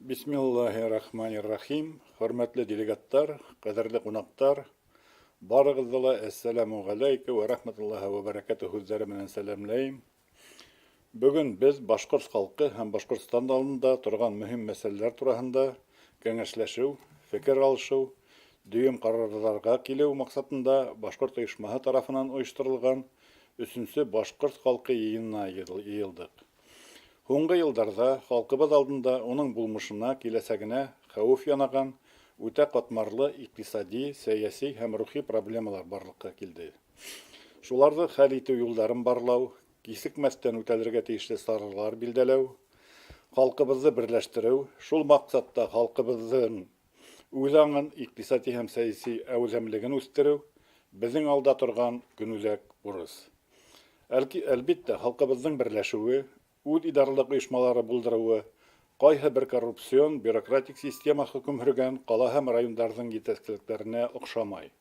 Бисмиллаһи-рахмани-рахим. Хөрмәтле делегаттар, ҡәҙерле ҡунаҡтар, барығыҙҙы ла әссәләмү ғәләйкә вә рәхмәтуллаһи вә бәрәкәтүһ һүҙҙәре менән сәләмләйем. Бөгөн беҙ башҡорт халҡы һәм Башҡортостан алдында торған мөһим мәсьәләләр тураһында кәңәшләшеү, фекер алышыу, дөйөм ҡарарҙарға килеү маҡсатында Башҡорт ойошмаһы тарафынан ойошторолған өсөнсө башҡорт халҡы йыйынына йыйылдыҡ. Һуңғы йылдарҙа халҡыбыҙ алдында уның булмышына, киләсәгенә хәүеф янаған үтә ҡатмарлы иҡтисади, сәйәси һәм рухи проблемалар барлыҡҡа килде. Шуларҙы хәл итеү юлдарын барлау, кисекмәҫтән үтәлергә тейешле саралар билдәләү, халҡыбыҙҙы берләштереү, шул маҡсатта халҡыбыҙҙың үҙ аңын, икътисади һәм сәяси әүҙемлеген үҫтереү беҙҙең алда торған көнүҙәк бурыс. Әлбиттә, халҡыбыҙҙың берләшеүе, үҙ идаралыҡ ойошмалары булдырыуы ҡайһы бер коррупцион, бюрократик система хөкөм һөргән ҡала һәм райондарҙың етәкселектәренә оҡшамай.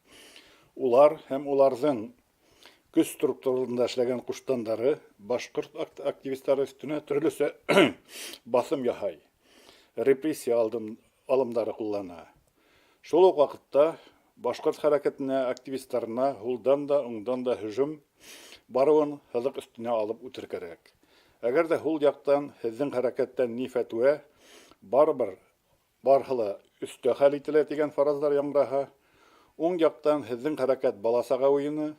Улар һәм уларҙың көс структураларында эшләгән ҡуштандары башҡорт активистары өҫтөнә төрлөсә баҫым яһай, репрессия алымдары ҡуллана. Шул уҡ ваҡытта башҡорт хәрәкәтенә, активистарына һулдан да, уңдан да һөжүм барыуын һыҙыҡ өҫтөнә алып үтер кәрәк. Әгәр ҙә һул яҡтан һеҙҙең хәрәкәттән ни фәтүә, барыбер барыһы ла өҫтә хәл ителә тигән фараздар яңгыраһа, уң яҡтан һеҙҙең хәрәкәт бала-саға уйыны,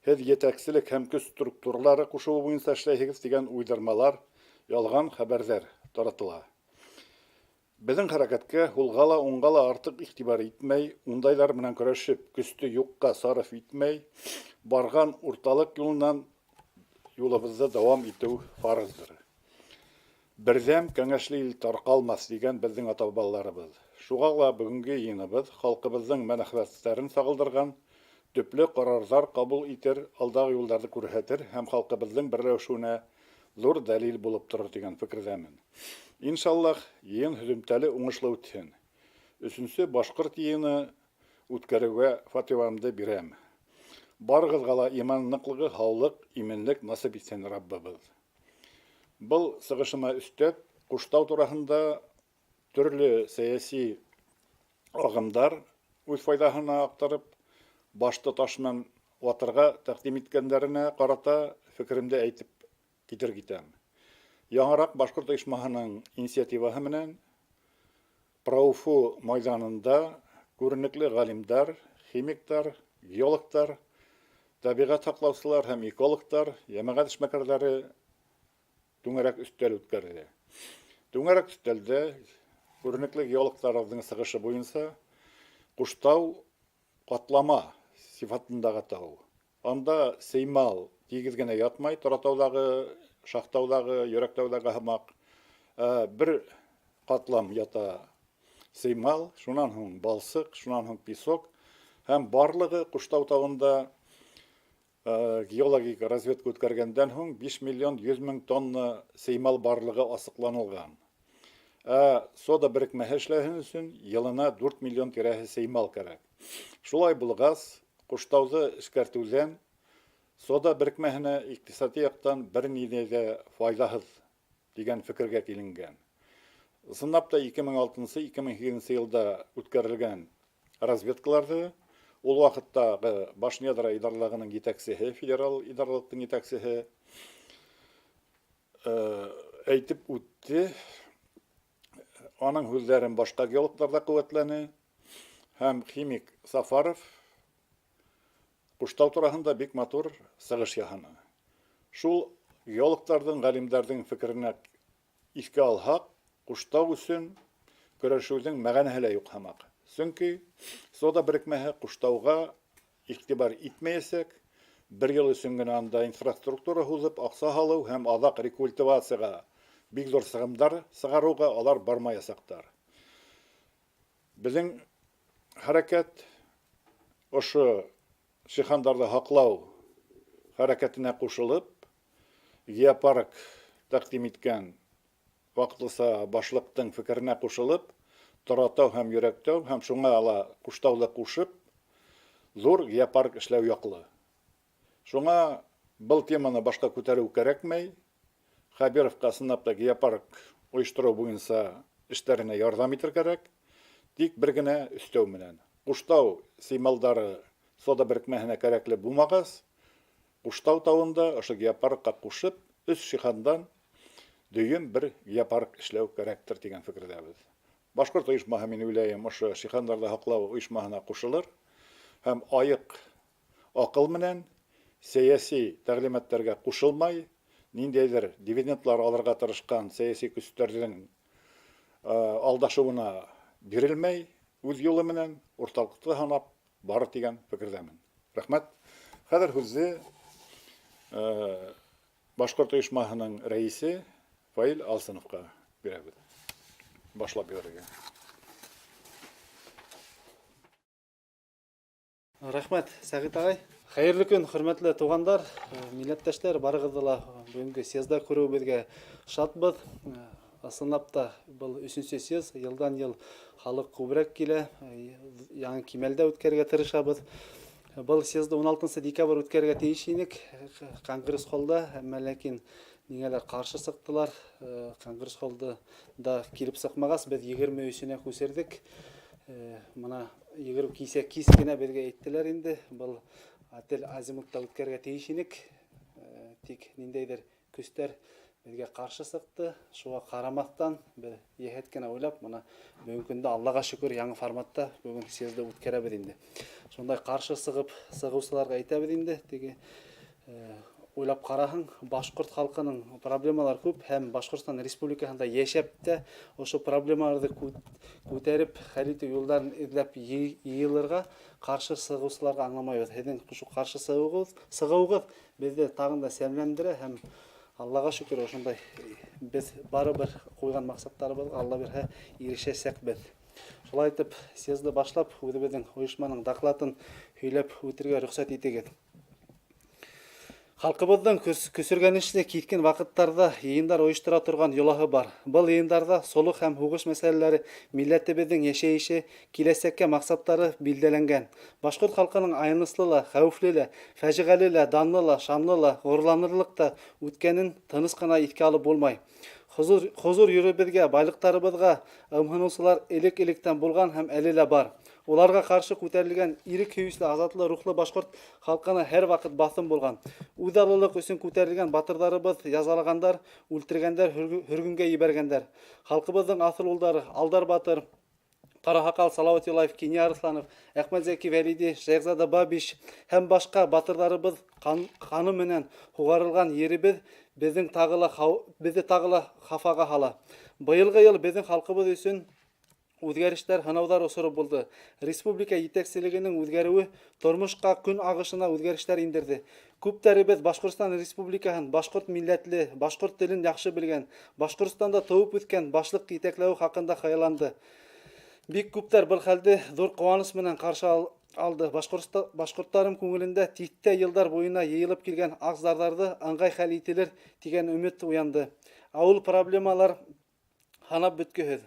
һеҙ етәкселек һәм көс структуралары ҡушыуы буйынса эшләйһегеҙ тигән уйҙырмалар, ялған хәбәрҙәр таратыла. Беҙҙең хәрәкәткә һулға ла, уңға ла артыҡ иғтибар итмәй, ундайҙар менән көрәшеп, көстө юҡҡа сарыф итмәй, барған урталыҡ юлынан юлыбыҙҙы дауам итеү фарыздыр. Берҙәм, кәңәшле ил тарҡалмаҫ, тигән беҙҙең ата-бабаларыбыҙ. Шуға ла бөгөнгө йыйыныбыҙ халҡыбыҙҙың мәнфәғәттәрен сағылдырған төплө ҡарарҙар ҡабул итер, алдағы юлдарҙы күрһәтер һәм халҡыбыҙҙың берләшеүенә ҙур дәлил булып торор тигән фекерҙәмен. Иншаллаһ, йыйын һөҙөмтәле, уңышлы үтһен. Өсөнсө башҡорт йыйыны үткәреүгә фатиуамды бирәм. Барығыҙға ла иман ныҡлығы, һаулыҡ, именлек насип итһен Раббыбыҙ. Был сығышыма өҫтәп, Ҡуштау тураһында төрлө сәйәси ағымдар үҙ файҙаһына аҡтарып, башты таш менән ватырға тәҡдим иткәндәренә ҡарата фекеремде әйтеп китер китәм. Яңыраҡ Башҡорт ойошмаһының инициативаһы менән Проуфу майҙанында күренекле ғалимдар, химиктар, геологтар, тәбиғәт һаҡлаусылар һәм экологтар, йәмәғәт эшмәкәрҙәре түңәрәк өҫтәл үткәрҙе. Түңәрәк өҫтәлдә күренекле геологтарҙың сығышы буйынса Ҡуштау ҡатлама сифатындағы тау. Анда сеймал тигеҙ генә ятмай, Торатауҙағы, Шахтауҙағы, Йөрәктауҙағы һымаҡ. Ә бер ҡатлам ята сеймал, шунан һуң балсыҡ, шунан һуң песок. Һәм барлығы Ҡуштау тауында геологик разведка үткәргәндән һуң 5 миллион 100 мең тонна сеймал барлығы асыҡланылған. Ә сода берекмәһе эшләһен өсөн йылына 4 миллион тирәһе сеймал кәрәк. Шулай булғас, Ҡуштауҙы эшкәртеүҙән сода берекмәһенә иҡтисади яҡтан бер ни ҙә файҙаһыҙ тигән фекергә киленгән. Ысынлап та 2006-2008 йылда үткәрелгән разведкаларҙы ул ваҡыттағы Башнедра идаралығының етәксеһе, федерал идаралыҡтың етәксеһе әйтеп үтте. Аның һүҙҙәрен башҡа геологтар ҙа ҡеүәтләне. Һәм химик Сафаров Ҡуштау тураһында бик матур сығыш яһаны. Шул геологтарҙың, ғалимдарҙың фекеренә иҫкә алһаҡ, Ҡуштау өсөн көрәшеүҙең мәғәнәһе лә юҡ һымаҡ. Сөнки сода берекмәһе Ҡуштауға иғтибар итмәйәсәк, бер йыл өсөн генә анда инфраструктура һуҙып, аҡса һалыу һәм аҙаҡ рекультивацияға бик ҙур сығымдар сығарыуға алар бармаясаҡтар. Беҙҙең хәрәкәт ошо шихандарҙы һаҡлау хәрәкәтенә ҡушылып, геопарк тәҡдим иткән ваҡытлыса башлыҡтың фекеренә ҡушылып, Торатау һәм Йөрәктау һәм шуңа ла Ҡуштауҙы ҡушып, ҙур геопарк эшләү яҡлы. Шуңа был теманы башҡа күтәреү кәрәкмәй. Хәбировҡа ысынлап та геопарк ойоштороу буйынса эштәренә ярҙам итер кәрәк, тик бер генә өҫтәү менән. Куштау сеймалдары сода берекмәһенә кәрәкле булмағас, Куштау тауында ошо геопаркка ҡушып, өс шихандан дөйөм бер геопарк эшләү кәрәктер тигән фекерҙәбеҙ. Башҡорт ойошмаһы, мин уйлайым, ошо шихандарҙы һаҡлау ойошмаһына ҡушылыр һәм айыҡ аҡыл менән сәйәси тәғлимәттәргә ҡушылмай, ниндәйҙер дивидендлар алырға тырышҡан сәйәси көстәрҙең алдашыуына бирелмәй, үҙ юлы менән урталыҡты һанап барыр тигән фекерҙәмен. Рәхмәт. Хәҙер һүҙҙе Башҡорт ойошмаһының рәисе Фаил Алсыновҡа бирәбеҙ. Башлап ебәрергә. Рәхмәт, Сәғит ағай. Хәйерле көн, хөрмәтле туғандар, милләттәштәр, барығыҙҙы ла бөгөнгө съезда күреүебеҙгә шатбыҙ. Ысынлап та, был өсөнсө съезд, йылдан-йыл халыҡ күберәк килә, яңы кимәлдә үткәрергә тырышабыҙ. Был съезды 16 декабрь үткәрергә тейеш инек, конгресс холлда, әммә ләкин ниңәлер ҡаршы сыҡтылар. Конгресс холлда да килеп сыҡмағас, беҙ 23-енә күсерҙек. Мына егерме кисә кис кенә беҙгә әйттеләр инде, был отель Азимутта үткәрергә тейеш инек. Тик ниндәйҙер көстәр беҙгә ҡаршы сыҡты. Шуға ҡарамаҫтан, беҙ йәһәт кенә уйлап, мына бөгөнгө көндә Аллаға шөкөр, яңы форматта бөгөн съезды үткәрәбеҙ инде. Шундай ҡаршы сығып сығыусыларға әйтәбеҙ инде, теге уйлап ҡараһаң, башҡорт халҡының проблемалар күп һәм Башҡортостан Республикаһында йәшәп тә ошо проблемаларҙы күтәреп хәл итеү юлдарын эҙләп йыйылырға ҡаршы сығыусыларға аңламайбыҙ. Һеҙҙең шул ҡаршы сығыуығыҙ беҙҙе тағын да сәмләндерә һәм Аллаға шөкөр, ошондай беҙ барыбер ҡуйған маҡсаттарыбыҙға Алла бирһә ирешәсәкбеҙ. Шулай итеп, съезды башлап, үҙебеҙҙең ойошманың докладын һөйләп үтергә рөхсәт итегеҙ. Халҡыбыҙҙың көсөргәнешле киҫкен ваҡыттарҙа йыйындар ойоштора торған йолаһы бар. Был йыйындарҙа солох һәм һуғыш мәсьәләләре, милләтебеҙҙең йәшәйеше, киләсәккә маҡсаттары билдәләнгән. Башҡорт халҡының аяныслы ла, хәүефле лә, фажиғәле лә, данлы ла, шанлы ла, ғорурланырлыҡ та үткәнен тыныс ҡына иҫкә алып булмай. Хозур еребеҙгә, байлыҡтарыбыҙға ымһыныусылар элек-электән булған һәм әле лә бар. Уларға ҡаршы күтәрелгән ирек һөйөүсе азатлы рухлы башҡорт халҡына һәр ваҡыт баҫым булған. Үҙаллылыҡ өсөн күтәрелгән батырҙарыбыҙ язалағандар, үлтергәндәр, һөргөнгә ебәргәндәр. Халҡыбыҙҙың аҫыл улдары Алдар батыр, Ҡараһаҡал Салауат Юлаев, Кинйә Арыҫланов, Әхмәтзәки Вәлиди, Шәйехзада Бабич һәм башҡа батырҙарыбыҙ ҡаны менән һуғарылған еребеҙ беҙҙең тағы ла беҙҙе тағы ла хафаға һала. Быйылғы йыл беҙҙең халҡыбыҙ өсөн үҙгәрештәр, һынауҙар осоро булды. Республика етәкселегенең үҙгәреүе тормошҡа, көн ағышына үҙгәрештәр индерҙе. Күптәребеҙ Башҡортостан Республикаһын башҡорт милләтле, башҡорт телен яҡшы белгән, Башҡортостанда тыуып үҫкән башлыҡ етәкләүе хаҡында хыялланды. Бик күптәр был хәлде ҙур ҡыуаныс менән ҡаршы алды. Башҡорттарым күңелендә тиҫтә йылдар буйына йыйылып килгән ағзарҙарҙы ыңғай хәл ителер тигән өмөт уянды. Ә ул проблемалар һанап бөткөһөҙ.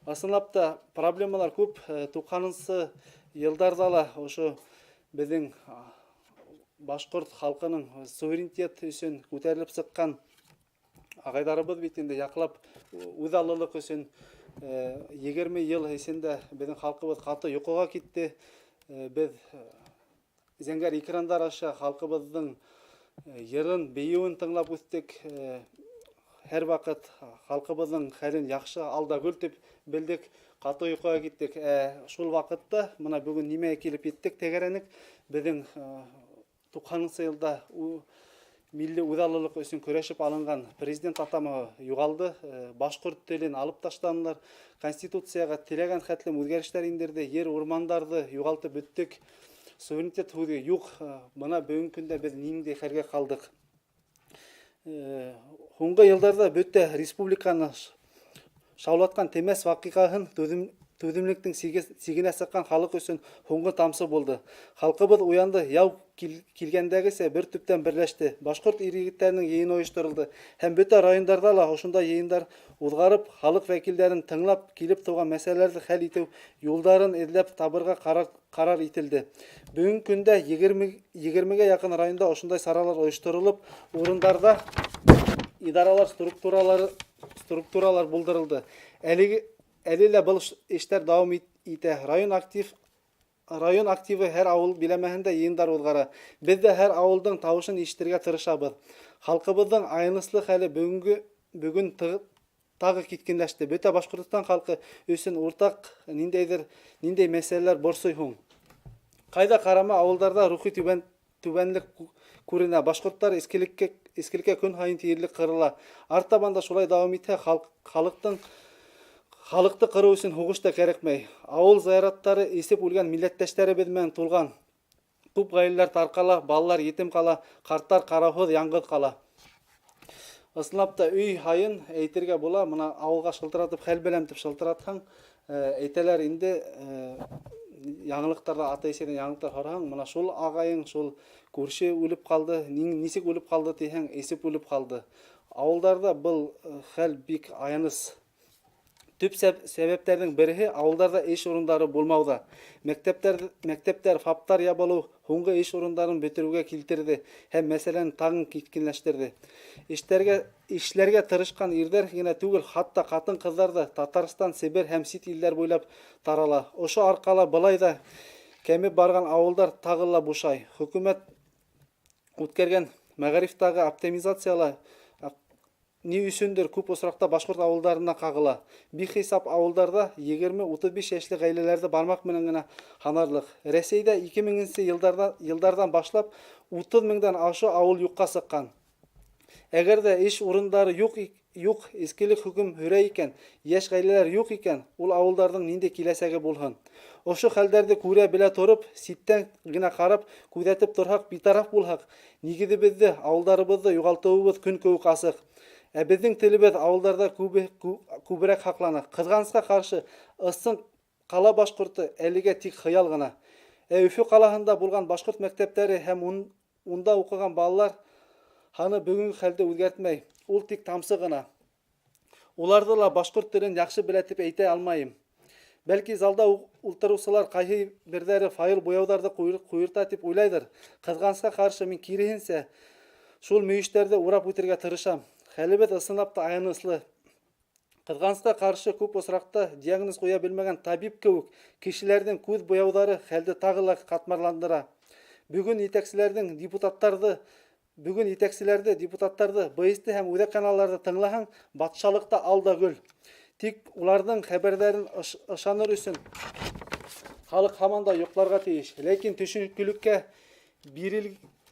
Ысынлап та проблемалар күп. 90-нсы йылдарҙа ла ошо беҙҙең башҡорт халҡының суверенитет өсөн күтәрелеп сыҡҡан ағайҙарыбыҙ бит инде яҡлап үҙаллылыҡ өсөн 20 йыл эсендә беҙҙең халҡыбыҙ ҡаты йоҡоға китте. Беҙ зәңгәр экрандар аша халҡыбыҙҙың йырын, бейеүен тыңлап үҫтек. Һәр ваҡыт халҡыбыҙҙың хәлен яҡшы, алда гөл тип белдек, ҡаты йоҡоға киттек. Шул ваҡытта мына бөгөн нимәгә килеп еттек, тәгәрәнек. Беҙҙең 90-нсы йылда милли үҙаллылыҡ өсөн көрәшеп алынған президент атамаһы юғалды, башҡорт телен алып ташланылар, конституцияға теләгән хәтлем үҙгәрештәр индерҙе, ер, урмандарҙы юғалтып бөттөк, суверенитет һүҙе юҡ. Бына бөгөнгө көндә беҙ ниндәй хәлгә ҡалдыҡ. Һуңғы йылдарҙа бөтә республиканы шаулатҡан Темәс ваҡиғаһын түҙемлектең сигенә сыҡҡан халыҡ өсөн һуңғы тамсы булды. Халҡыбыҙ уянды, яу килгәндәгесә бер төптән берләште. Башҡорт ир-егеттәренең йыйыны ойошторолдо һәм бөтә райондарҙа ла ошондай йыйындар уҙғарып, халыҡ вәкилдәрен тыңлап, килеп тыуған мәсьәләләрҙе хәл итеү юлдарын эҙләп табырға ҡарар ителде. Бөгөнгө көндә 20-гә яҡын районда ошондай саралар ойошторолоп, урындарҙа идаралар структуралар булдырылды. Әлеге Әле лә был эштәр дауам итә. Район активы һәр ауыл биләмәһендә йыйындар уҙғара. Беҙ ҙә һәр ауылдың тауышын ишетергә тырышабыҙ. Халҡыбыҙҙың аяныслы хәле бөгөн тағы киҫкенләште. Бөтә Башҡортостан халҡы өсөн уртаҡ ниндәй мәсьәләләр борсой һуң? Ҡайҙа ҡарама, ауылдарҙа рухи түбәнлек күренә. Башҡорттар эскелеккә көн һайын тиерлек ҡырыла. Артабан да шулай дауам итһә, халыҡты ҡырыу өсөн һуғыш та кәрәкмәй. Ауыл зыяраттары эсеп үлгән милләттәштәребеҙ менән тулған. Күп ғаиләләр тарҡала, балалар етем ҡала, ҡарттар ҡарауһыҙ яңғыҙ ҡала. Ысынлап та, өй һайын әйтергә була, бына ауылға шылтыратып, хәл беләм тип шылтыратһаң, әйтәләр инде, яңылыҡтарҙа, ата-әсәйҙән яңылыҡтар һораһаң, бына шул ағайың, шул күрше үлеп ҡалды, нисек үлеп ҡалды тиһәң, эсеп үлеп ҡалды. Ауылдарҙа был хәл бик аяныс. Төп сәбәптәрҙең береһе ауылдарҙа эш урындары булмауҙа. Мәктәптәр, ФАПтар ябылыу һуңғы эш урындарын бөтөрөүгә килтерҙе һәм мәсьәләне тағын киҫкенләштерҙе. Эшләргә тырышҡан ирҙәр генә түгел, хатта ҡатын-ҡыҙҙар ҙа Татарстан, Себер һәм сит илдәр буйлап тарала. Ошо арҡала былай ҙа кәмеп барған ауылдар тағы ла бушай. Хөкүмәт үткәргән мәғарифтағы оптимизацияла ни өсөндөр күп осраҡта башҡорт ауылдарына ҡағыла. Бихисап ауылдарҙа 20-35 йәшле ғаиләләрҙе бармаҡ менән генә һанарлыҡ. Рәсәйҙә 2000 йылдарҙан башлап 30 меңдән ашыу ауыл юҡҡа сыҡҡан. Әгәр ҙә эш урындары юҡ, эскелек хөкөм һөрә икән, йәш ғаиләләр юҡ икән, ул ауылдарҙың ниндәй киләсәге булһын? Ошо хәлдәрҙе күрә белә тороп, ситтән генә ҡарап, күҙәтеп торһаҡ, битараф булһаҡ, нигеҙебеҙҙе, ауылдарыбыҙҙы юғалтыуыбыҙ көн кеүек асыҡ. Ә беҙҙең телебеҙ ауылдарҙа күберәк һаҡлана. Ҡыҙғанысҡа ҡаршы, ысын ҡала башҡорто әлегә тик хыял ғына. Ә Өфө ҡалаһында булған башҡорт мәктәптәре һәм унда уҡыған балалар һаны бөгөнгө хәлде үҙгәртмәй. Ул тик тамсы ғына. Уларҙы ла башҡорт телен яҡшы белә тип әйтә алмайым. Бәлки залда ултырыусылар ҡайһы берҙәре файыл буяуҙарҙы ҡуйырта тип уйлайҙыр. Ҡыҙғанысҡа ҡаршы, мин киреһенсә шул мөйөштәрҙе урап үтергә тырышам. Хәлебеҙ ысынлап та аяныслы. Ҡыҙғанысҡа ҡаршы, күп осраҡта диагноз ҡуя белмәгән табип кеүек кешеләрҙең күҙ буяуҙары хәлде тағы ла ҡатмарландыра. Бөгөн етәкселәрҙе, депутаттарҙы, БСТ һәм үҙәк каналларҙы тыңлаһаң, батшалыҡта ал да гөл. Тик уларҙың хәбәрҙәрен ышаныр өсөн халыҡ һаман да йоҡларға тейеш. Ләкин төшөнкөлөккә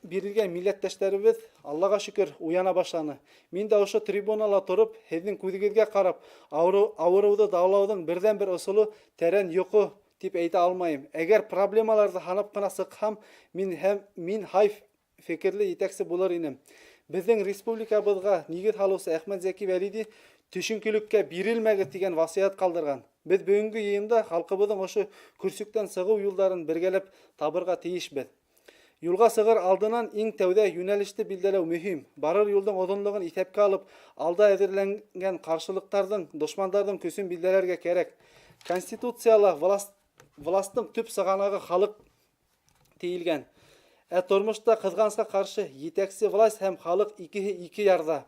бирелгән милләттәштәребеҙ, Аллаға шөкөр, уяна башланы. Мин дә ошо трибунала тороп, һеҙҙең күҙегеҙгә ҡарап, ауырыуҙы дауалауҙың берҙән-бер ысулы тәрән йоҡо тип әйтә алмайым. Әгәр проблемаларҙы һанап ҡына сыҡһам, мин һай фекерле етәксе булыр инем. Беҙҙең республикабыҙға нигеҙ һалыусы Әхмәт Зәки Вәлиди төшөнкөлөккә бирелмәгеҙ тигән васыят ҡалдырған. Беҙ бөгөнгө йыйында халҡыбыҙҙың ошо көрсөктән сығыу юлдарын бергәләп табырға тейешбеҙ. Юлға сығыр алдынан иң тәүҙә йүнәлеште билдәләү мөһим. Барыр юлдың оҙонлоғон иҫәпкә алып, алда әҙерләнгән ҡаршылыҡтарҙың, дошмандарҙың көсөн билдәләргә кәрәк. Конституцияла властың төп сығанағы халыҡ тейелгән. Ә тормошта, ҡыҙғанысҡа ҡаршы, етәксе власть һәм халыҡ икеһе ике ярҙа.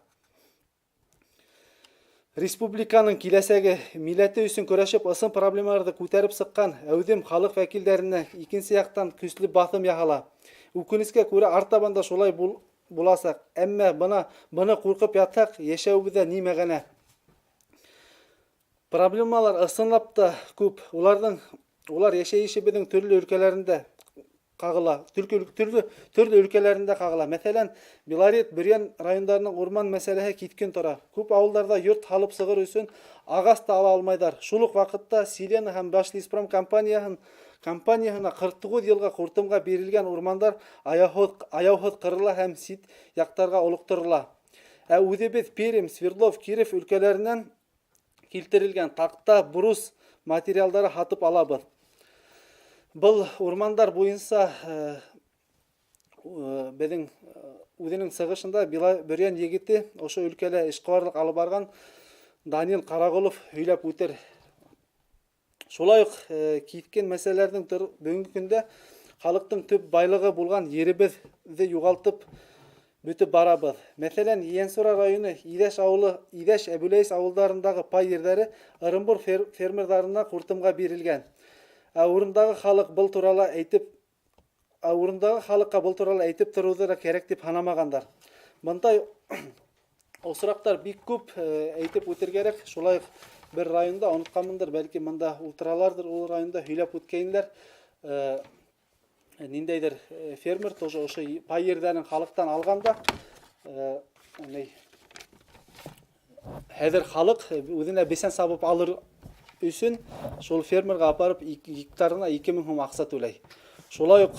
Республиканың киләсәге, милләте өсөн көрәшеп, ысын проблемаларҙы күтәреп сыҡҡан әүҙем халыҡ вәкилдәренә икенсе яҡтан көслө баҫым яһала. Үкенескә күрә, артабан да шулай буласаҡ. Әммә быны ҡурҡып ятһаҡ, йәшәүебеҙҙә ни мәғәнә? Проблемалар ысынлап та күп. Улар йәшәйешебеҙҙең төрлө өлкәләрендә ҡағыла. Төрлө өлкәләрендә ҡағыла. Мәҫәлән, Белорет, Бөрйән райондарының урман мәсьәләһе киҫкен тора. Күп ауылдарҙа йорт һалып сығыр өсөн ағас та ала алмайҙар. Шул уҡ ваҡытта Селена һәм Башлеспром компанияһына 49 йылға ҡуртымға бирелгән урмандар аяуһыҙ ҡырыла һәм сит яҡтарға олоҡторола. Ә үҙебеҙ Пермь, Свердлов, Киров өлкәләренән килтерелгән таҡта, брус материалдары һатып алабыҙ. Был урмандар буйынса беҙҙең үҙенең сығышында Бөрйән егете, ошо өлкәлә эшҡыуарлыҡ алып барған Данил Ҡарағолов һөйләп үтер. Шулай уҡ киҫкен мәсьәләләрҙең бөгөнгө көндә халыҡтың төп байлығы булған еребеҙҙе юғалтып Бөтөп барабыҙ. Мәҫәлән, Ейәнсура районы Иҙәш ауылы, Иҙәш, Әбүләйес ауылдарындағы пай ерҙәре Ырымбур фермерҙарына ҡуртымға бирелгән. Ә урындағы халыҡ был турала әйтеп Ә урындағы халыҡҡа был турала әйтеп тороуҙы ла кәрәк тип һанамағандар. Бындай осраҡтар бик күп, әйтеп үтергә кәрәк. Шулай уҡ бер районда, онотҡанмындыр, бәлки мында ултыраларҙыр, ул районда һөйләп үткәйнеләр. Ниндәйҙер фермер тоже ошо пай ерҙәрен халыҡтан алған да, ни, хәҙер халыҡ үҙенә бесән сабып алыр өсөн шул фермерға апарып гектарына 2000 һум аҡса түләй. Шулай уҡ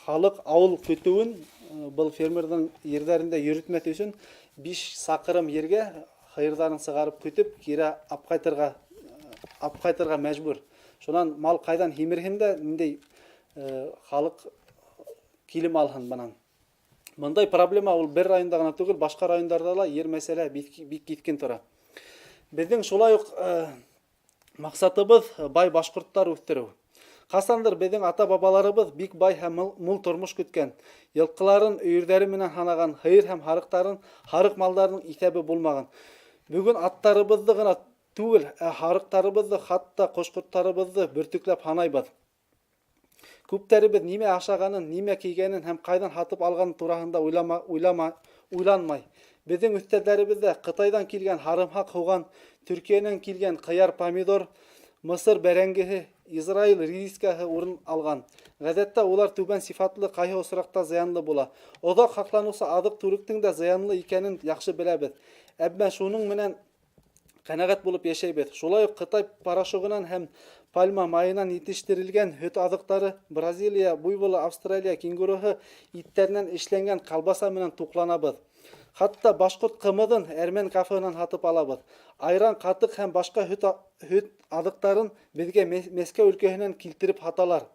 халыҡ ауыл көтөүен был фермерҙың ерҙәрендә йөрөтмәҫ өсөн 5 саҡырым ергә һыйырҙарын сығарып көтөп, кире апҡайтырға мәжбүр. Шунан мал ҡайҙан һимерһен дә, ниндәй халыҡ килем алһын бынан. Бындай проблема ул бер районда ғына түгел, башҡа райондарҙа ла ер мәсьәлә бик, бик киҫкен тора. Беҙҙең шулай уҡ маҡсатыбыҙ бай башҡорттар үҫтереү. Ҡасандыр беҙҙең ата-бабаларыбыҙ бик бай һәм мул тормош көткән. Йылҡыларын өйөрҙәре менән һанаған, һыйыр һәм һарыҡтарын, һарыҡ малдарының иҫәбе булмаған. Бөгөн аттарыбыҙҙы ғына түгел, ә һарыҡтарыбыҙҙы, хатта ҡош-ҡорттарыбыҙҙы бөртөкләп һанайбыҙ. Күптәребеҙ нимә ашағанын, нимә кейгәнен һәм ҡайҙан һатып алғанын тураһында уйлама, уйлама, уйланмай. Беҙҙең өҫтәлдәребеҙҙә Ҡытайҙан килгән һарымһаҡ, һуған, Төркиәнән килгән ҡыяр, помидор, Мысыр бәрәңгеһе, Израиль редискаһы урын алған. Ғәҙәттә улар түбән сифатлы, ҡайһы осраҡта зыянлы була. Оҙаҡ һаҡланыусы аҙыҡ-түлектең дә зыянлы икәнен яҡшы беләбеҙ. Әммә шуның менән ҡәнәғәт булып йәшәйбеҙ. Шулай уҡ Ҡытай порошогынан һәм пальма майынан етештерелгән һөт аҙыҡтары, Бразилия буйволы, Австралия кенгуруһы иттәренән эшләнгән колбаса менән туҡланабыҙ. Хатта башҡорт ҡымыҙын әрмән кафеһынан һатып алабыҙ. Айран, ҡатыҡ һәм башҡа һөт аҙыҡтарын беҙгә Мәскәү өлкәһенән килтереп һаталар.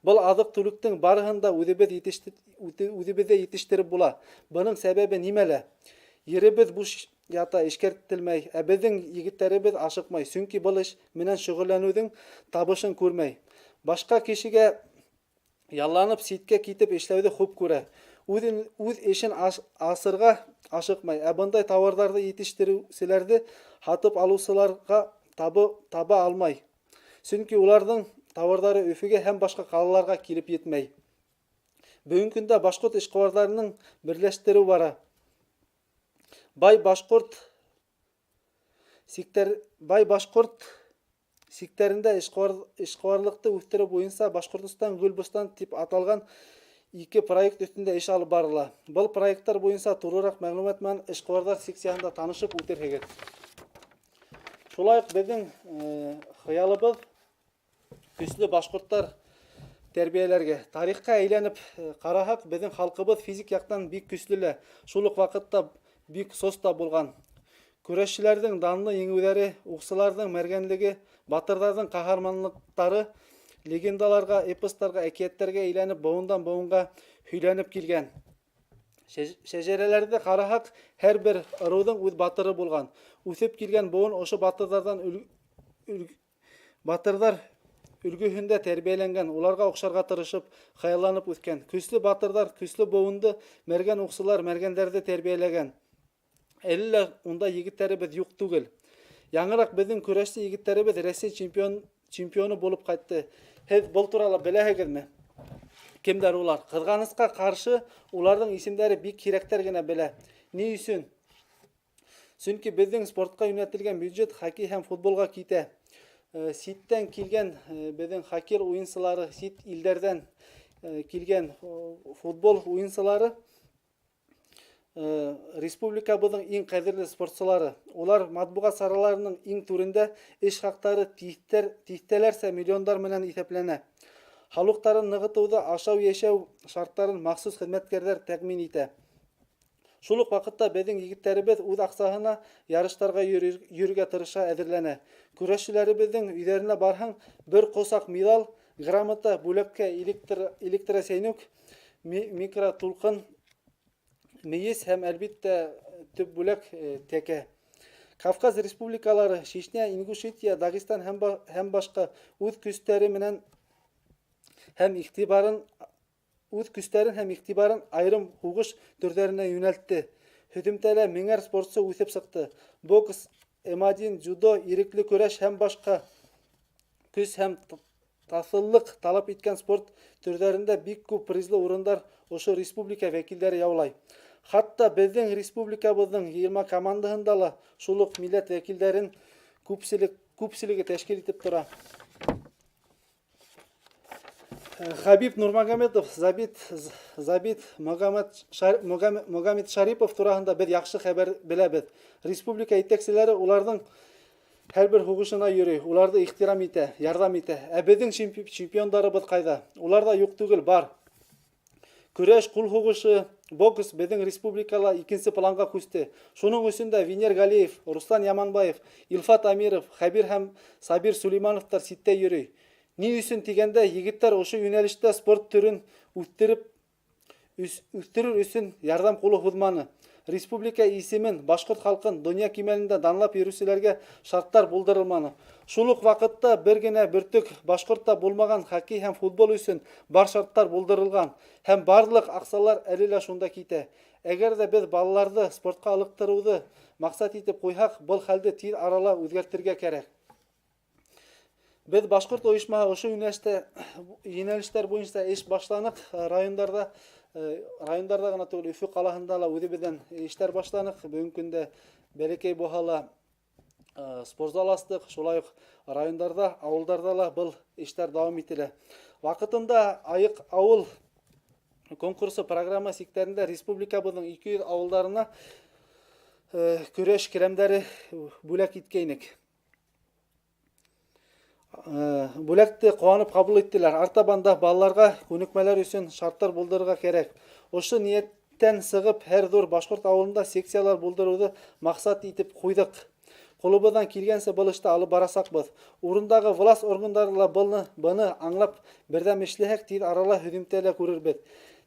Был аҙыҡ-түлектең барыһын да үҙебеҙҙә етештереп була. Бының сәбәбе нимәлә? Еребеҙ буш ята, эшкәртелмәй, ә беҙҙең егеттәребеҙ ашыҡмай, сөнки был эш менән шөғөлләнеүҙең табышын күрмәй. Башҡа кешегә ялланып, ситкә китеп эшләүҙе хуп күрә. Үҙ эшен асырға ашыҡмай, ә бындай тауарҙарҙы етештереүселәрҙе һатып алыусыларға таба алмай. Сөнки уларҙың тауарҙары Өфөгә һәм башҡа ҡалаларға килеп етмәй. Бөгөнгө көндә башҡорт эшҡыуарҙарының берләштереү бара. Бай башҡорт сиктәрендә эшҡыуарлыҡты үҫтереү буйынса Башҡортостан Гөлбостан тип аталған ике проект өҫтөндә эш алып барыла. Был проекттар буйынса тулыраҡ мәғлүмәт менән эшҡыуарҙар секцияһында танышып үтерһегеҙ. Шулай уҡ беҙҙең хыялыбыҙ көслө башҡорттар тәрбиәләргә. Тарихҡа әйләнеп ҡараһаҡ, беҙҙең халҡыбыҙ физик яҡтан бик көслө лә, шул уҡ ваҡытта бик сос та булған. Көрәшселәрҙең данлы еңеүҙәре, уҡсыларҙың мәргәнлеге, батырҙарҙың ҡаһарманлыҡтары легендаларға, эпостарға, әкиәттәргә әйләнеп, быуындан быуынға һөйләнеп килгән. Шәжәрәләрҙе ҡараһаҡ, һәр бер ырыуҙың үҙ батыры булған. Үҫеп килгән быуын ошо батырҙар өлгөһөндә тәрбиәләнгән, уларға оҡшарға тырышып, хыялланып үҫкән. Көслө батырҙар көслө быуынды, мәргән уҡсылар мәргәндәрҙе тәрбиәләгән. Әле лә унда егеттәребеҙ юҡ түгел. Яңыраҡ беҙҙең көрәшсе егеттәребеҙ Рәсәй чемпионы булып ҡайтты. Һеҙ был турала беләһегеҙме? Кемдәр улар? Ҡыҙғанысҡа ҡаршы, уларҙың исемдәре бик һирәктәр генә белә. Ни өсөн? Сөнки беҙҙең спортҡа йүнәтелгән бюджет хоккей һәм футболға китә. Ситтән килгән беҙҙең хоккей уйынсылары, сит илдәрҙән килгән футбол уйынсылары республикабыҙҙың иң ҡәҙерле спортсылары. Улар матбуғат сараларының иң түрендә, эш хаҡтары тиҫтәләрсә миллиондар менән иҫәпләнә. Һаулыҡтарын нығытыуҙы, ашау, йәшәү шарттарын махсус хеҙмәткәрҙәр тәьмин итә. Шул уҡ ваҡытта беҙҙең егеттәребеҙ үҙ аҡсаһына ярыштарға йөрөргә тырыша, әҙерләнә. Көрәшселәребеҙҙең өйҙәренә барһаң, бер ҡосаҡ миҙал, грамота, бүләккә электросәйнүк, микротулҡын, мейес һәм, әлбиттә, төп бүләк, тәкә. Кавказ республикалары, Чечня, Ингушетия, Дагестан һәм башҡа үҙ көстәре менән һәм иғтибарын үҙ көстәрен һәм иғтибарын айырым һуғыш төрҙәренә йүнәлтте. Һөҙөмтәлә меңәр спортсы үҫеп сыҡты. Бокс, М1, дзюдо, ирекле көрәш һәм башҡа көс һәм таҫыллыҡ талап иткән спорт төрҙәрендә бик күп призлы урындар ошо республика вәкилдәре яулай. Хатта беҙҙең республикабыҙҙың йыйылма командаһында ла шул уҡ милләт вәкилдәрен күпселек, күпселеге тәшкил итеп тора. Хабиб Нурмагомедов, Забит, Забит Магомед, Шар, Магомед Шарипов тураһында беҙ яҡшы хәбәр беләбеҙ. Республика етәкселәре уларҙың һәр бер һуғышына йөрөй, уларҙы ихтирам итә, ярҙам итә. Ә беҙҙең чемпиондарыбыҙ ҡайҙа? Улар ҙа юҡ түгел, бар. Көрәш, ҡул һуғышы, бокс беҙҙең республикала икенсе планға күсте. Шуның өсөн дә Венер Галиев, Руслан Яманбаев, Илфат Амиров, Хәбир һәм Сабир Сулеймановтар ситтә йөрөй. Ни өсөн тигәндә, егеттәр ошо йүнәлештә спорт төрөн үҫтереп үҫтерер өсөн ярҙам ҡулы һуҙманы. Республика исемен, башҡорт халҡын донъя кимәлендә данлап йөрөүселәргә шарттар булдырылманы. Шул уҡ ваҡытта бер генә бөртөк башҡорт та булмаған хоккей һәм футбол өсөн бар шарттар булдырылған һәм барлыҡ аҡсалар әле лә шунда китә. Әгәр ҙә беҙ балаларҙы спортҡа ылыҡтырыуҙы маҡсат итеп ҡуйһаҡ, был хәлде тиҙ арала үҙгәртергә кәрәк. Беҙ башҡорт ойошмаһы ошо йүнәлештә йүнәлештәр буйынса эш башланыҡ. Райондарҙа райондарҙа ғына түгел, Өфө ҡалаһында ла үҙебеҙҙән эштәр башланыҡ. Бөгөнгө көндә бәләкәй булһа ла спортзал астыҡ. Шулай уҡ райондарҙа, ауылдарҙа ла был эштәр дауам ителә. Ваҡытында Айыҡ ауыл конкурсы программа сиктәрендә республикабыҙҙың 200 ауылдарына көрәш келәмдәре бүләк иткәйнек. Бүләкте ҡыуанып ҡабул иттеләр. Артабан да балаларға күнекмәләр өсөн шарттар булдырырға кәрәк. Ошо ниәттән сығып, һәр ҙур башҡорт ауылында секциялар булдырыуҙы маҡсат итеп ҡуйҙыҡ. Ҡулыбыҙҙан килгәнсә был эште алып барасаҡбыҙ. Урындағы власть органдары ла быны аңлап, берҙәм эшләһәк, тиҙ арала һөҙөмтә лә күрербеҙ.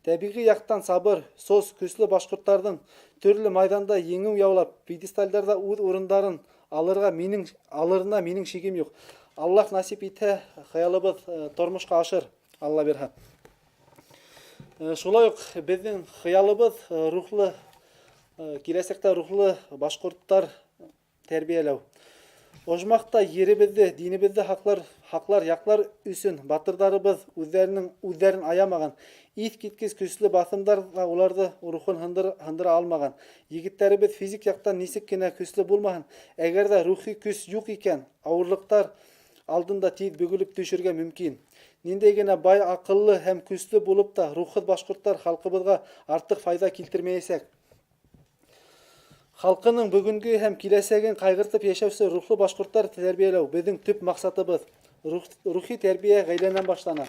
Тәбиғи яҡтан сабыр, сос, көслө башҡорттарҙың төрлө майҙанда еңеү яулап, пьедесталдарҙа үҙ урындарын алырға минең алырына минең шигем юҡ. Аллаһ насип итһә, хыялыбыҙ тормошҡа ашыр, Алла бирһә. Шулай уҡ беҙҙең хыялыбыҙ рухлы киләсәктә рухлы башҡорттар тәрбиәләү. Ожмахта еребеҙҙе, динебеҙҙе һаҡлар, һаҡлар, яҡлар өсөн батырҙарыбыҙ үҙҙәренең үҙҙәрен аямаған. Иҫ киткес көслө баҫымдар ҙа уларҙы рухын һындыра алмаған. Егеттәребеҙ физик яҡтан нисек кенә көслө булмаһын, әгәр ҙә рухи көс юҡ икән, ауырлыҡтар алдында тиҙ бөгөлөп төшөргә мөмкин. Ниндәй генә бай, аҡыллы һәм көслө булып та, рухһыҙ башҡорттар халҡыбыҙға артыҡ файҙа килтермәйәсәк. Халҡының бөгөнгө һәм киләсәген ҡайғыртып йәшәүсе рухлы башҡорттар тәрбиәләү беҙҙең төп маҡсатыбыҙ. Рухи тәрбиә ғаиләнән башлана.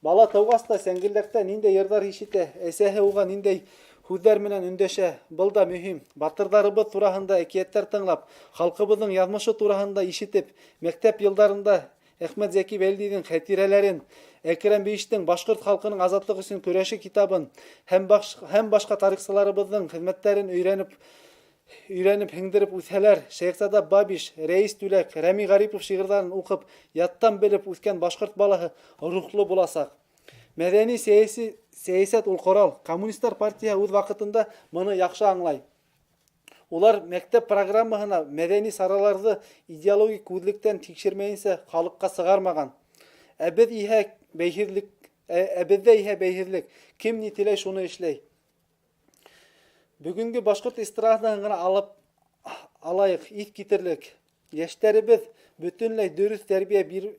Бала тыуғас та сәңгелдәктә ниндәй йырҙар ишетә, әсәһе уға ниндәй һүҙҙәр менән өндәшә, был да мөһим. Батырҙарыбыҙ тураһында әкиәттәр тыңлап, халҡыбыҙҙың яҙмышы тураһында ишетеп, мәктәп йылдарында Әхмәт Зәки Вәлдиҙең хәтирәләрен, Әкрәм Бейештең башҡорт халҡының азатлыҡ өсөн көрәше китабын һәм башҡа тарихсыларыбыҙҙың хеҙмәттәрен өйрәнеп һеңдереп үҫһәләр, Шәйехзада Бабич, Рәис Түләк, Рәми Ғарипов шиғырҙарын уҡып, яттан белеп үҫкән башҡорт балаһы рухлы буласаҡ. Мәҙәни сәйәси сәйәсәт ул ҡорал. Коммунисттар партияһы үҙ ваҡытында быны яҡшы аңлай. Улар мәктәп программаһына мәҙәни сараларҙы идеологик күҙлектән тикшермәйенсә халыҡҡа сығармаған. Ә беҙ иһә бәйһеҙлек, ә беҙҙә иһә бәйһеҙлек. Кем ни теләй, шуны эшләй. Бөгөнгө башҡорт эстрадаһын ғына алып алайыҡ, иҫ китерлек. Йәштәребеҙ бөтөнләй дөрөҫ тәрбиә бир,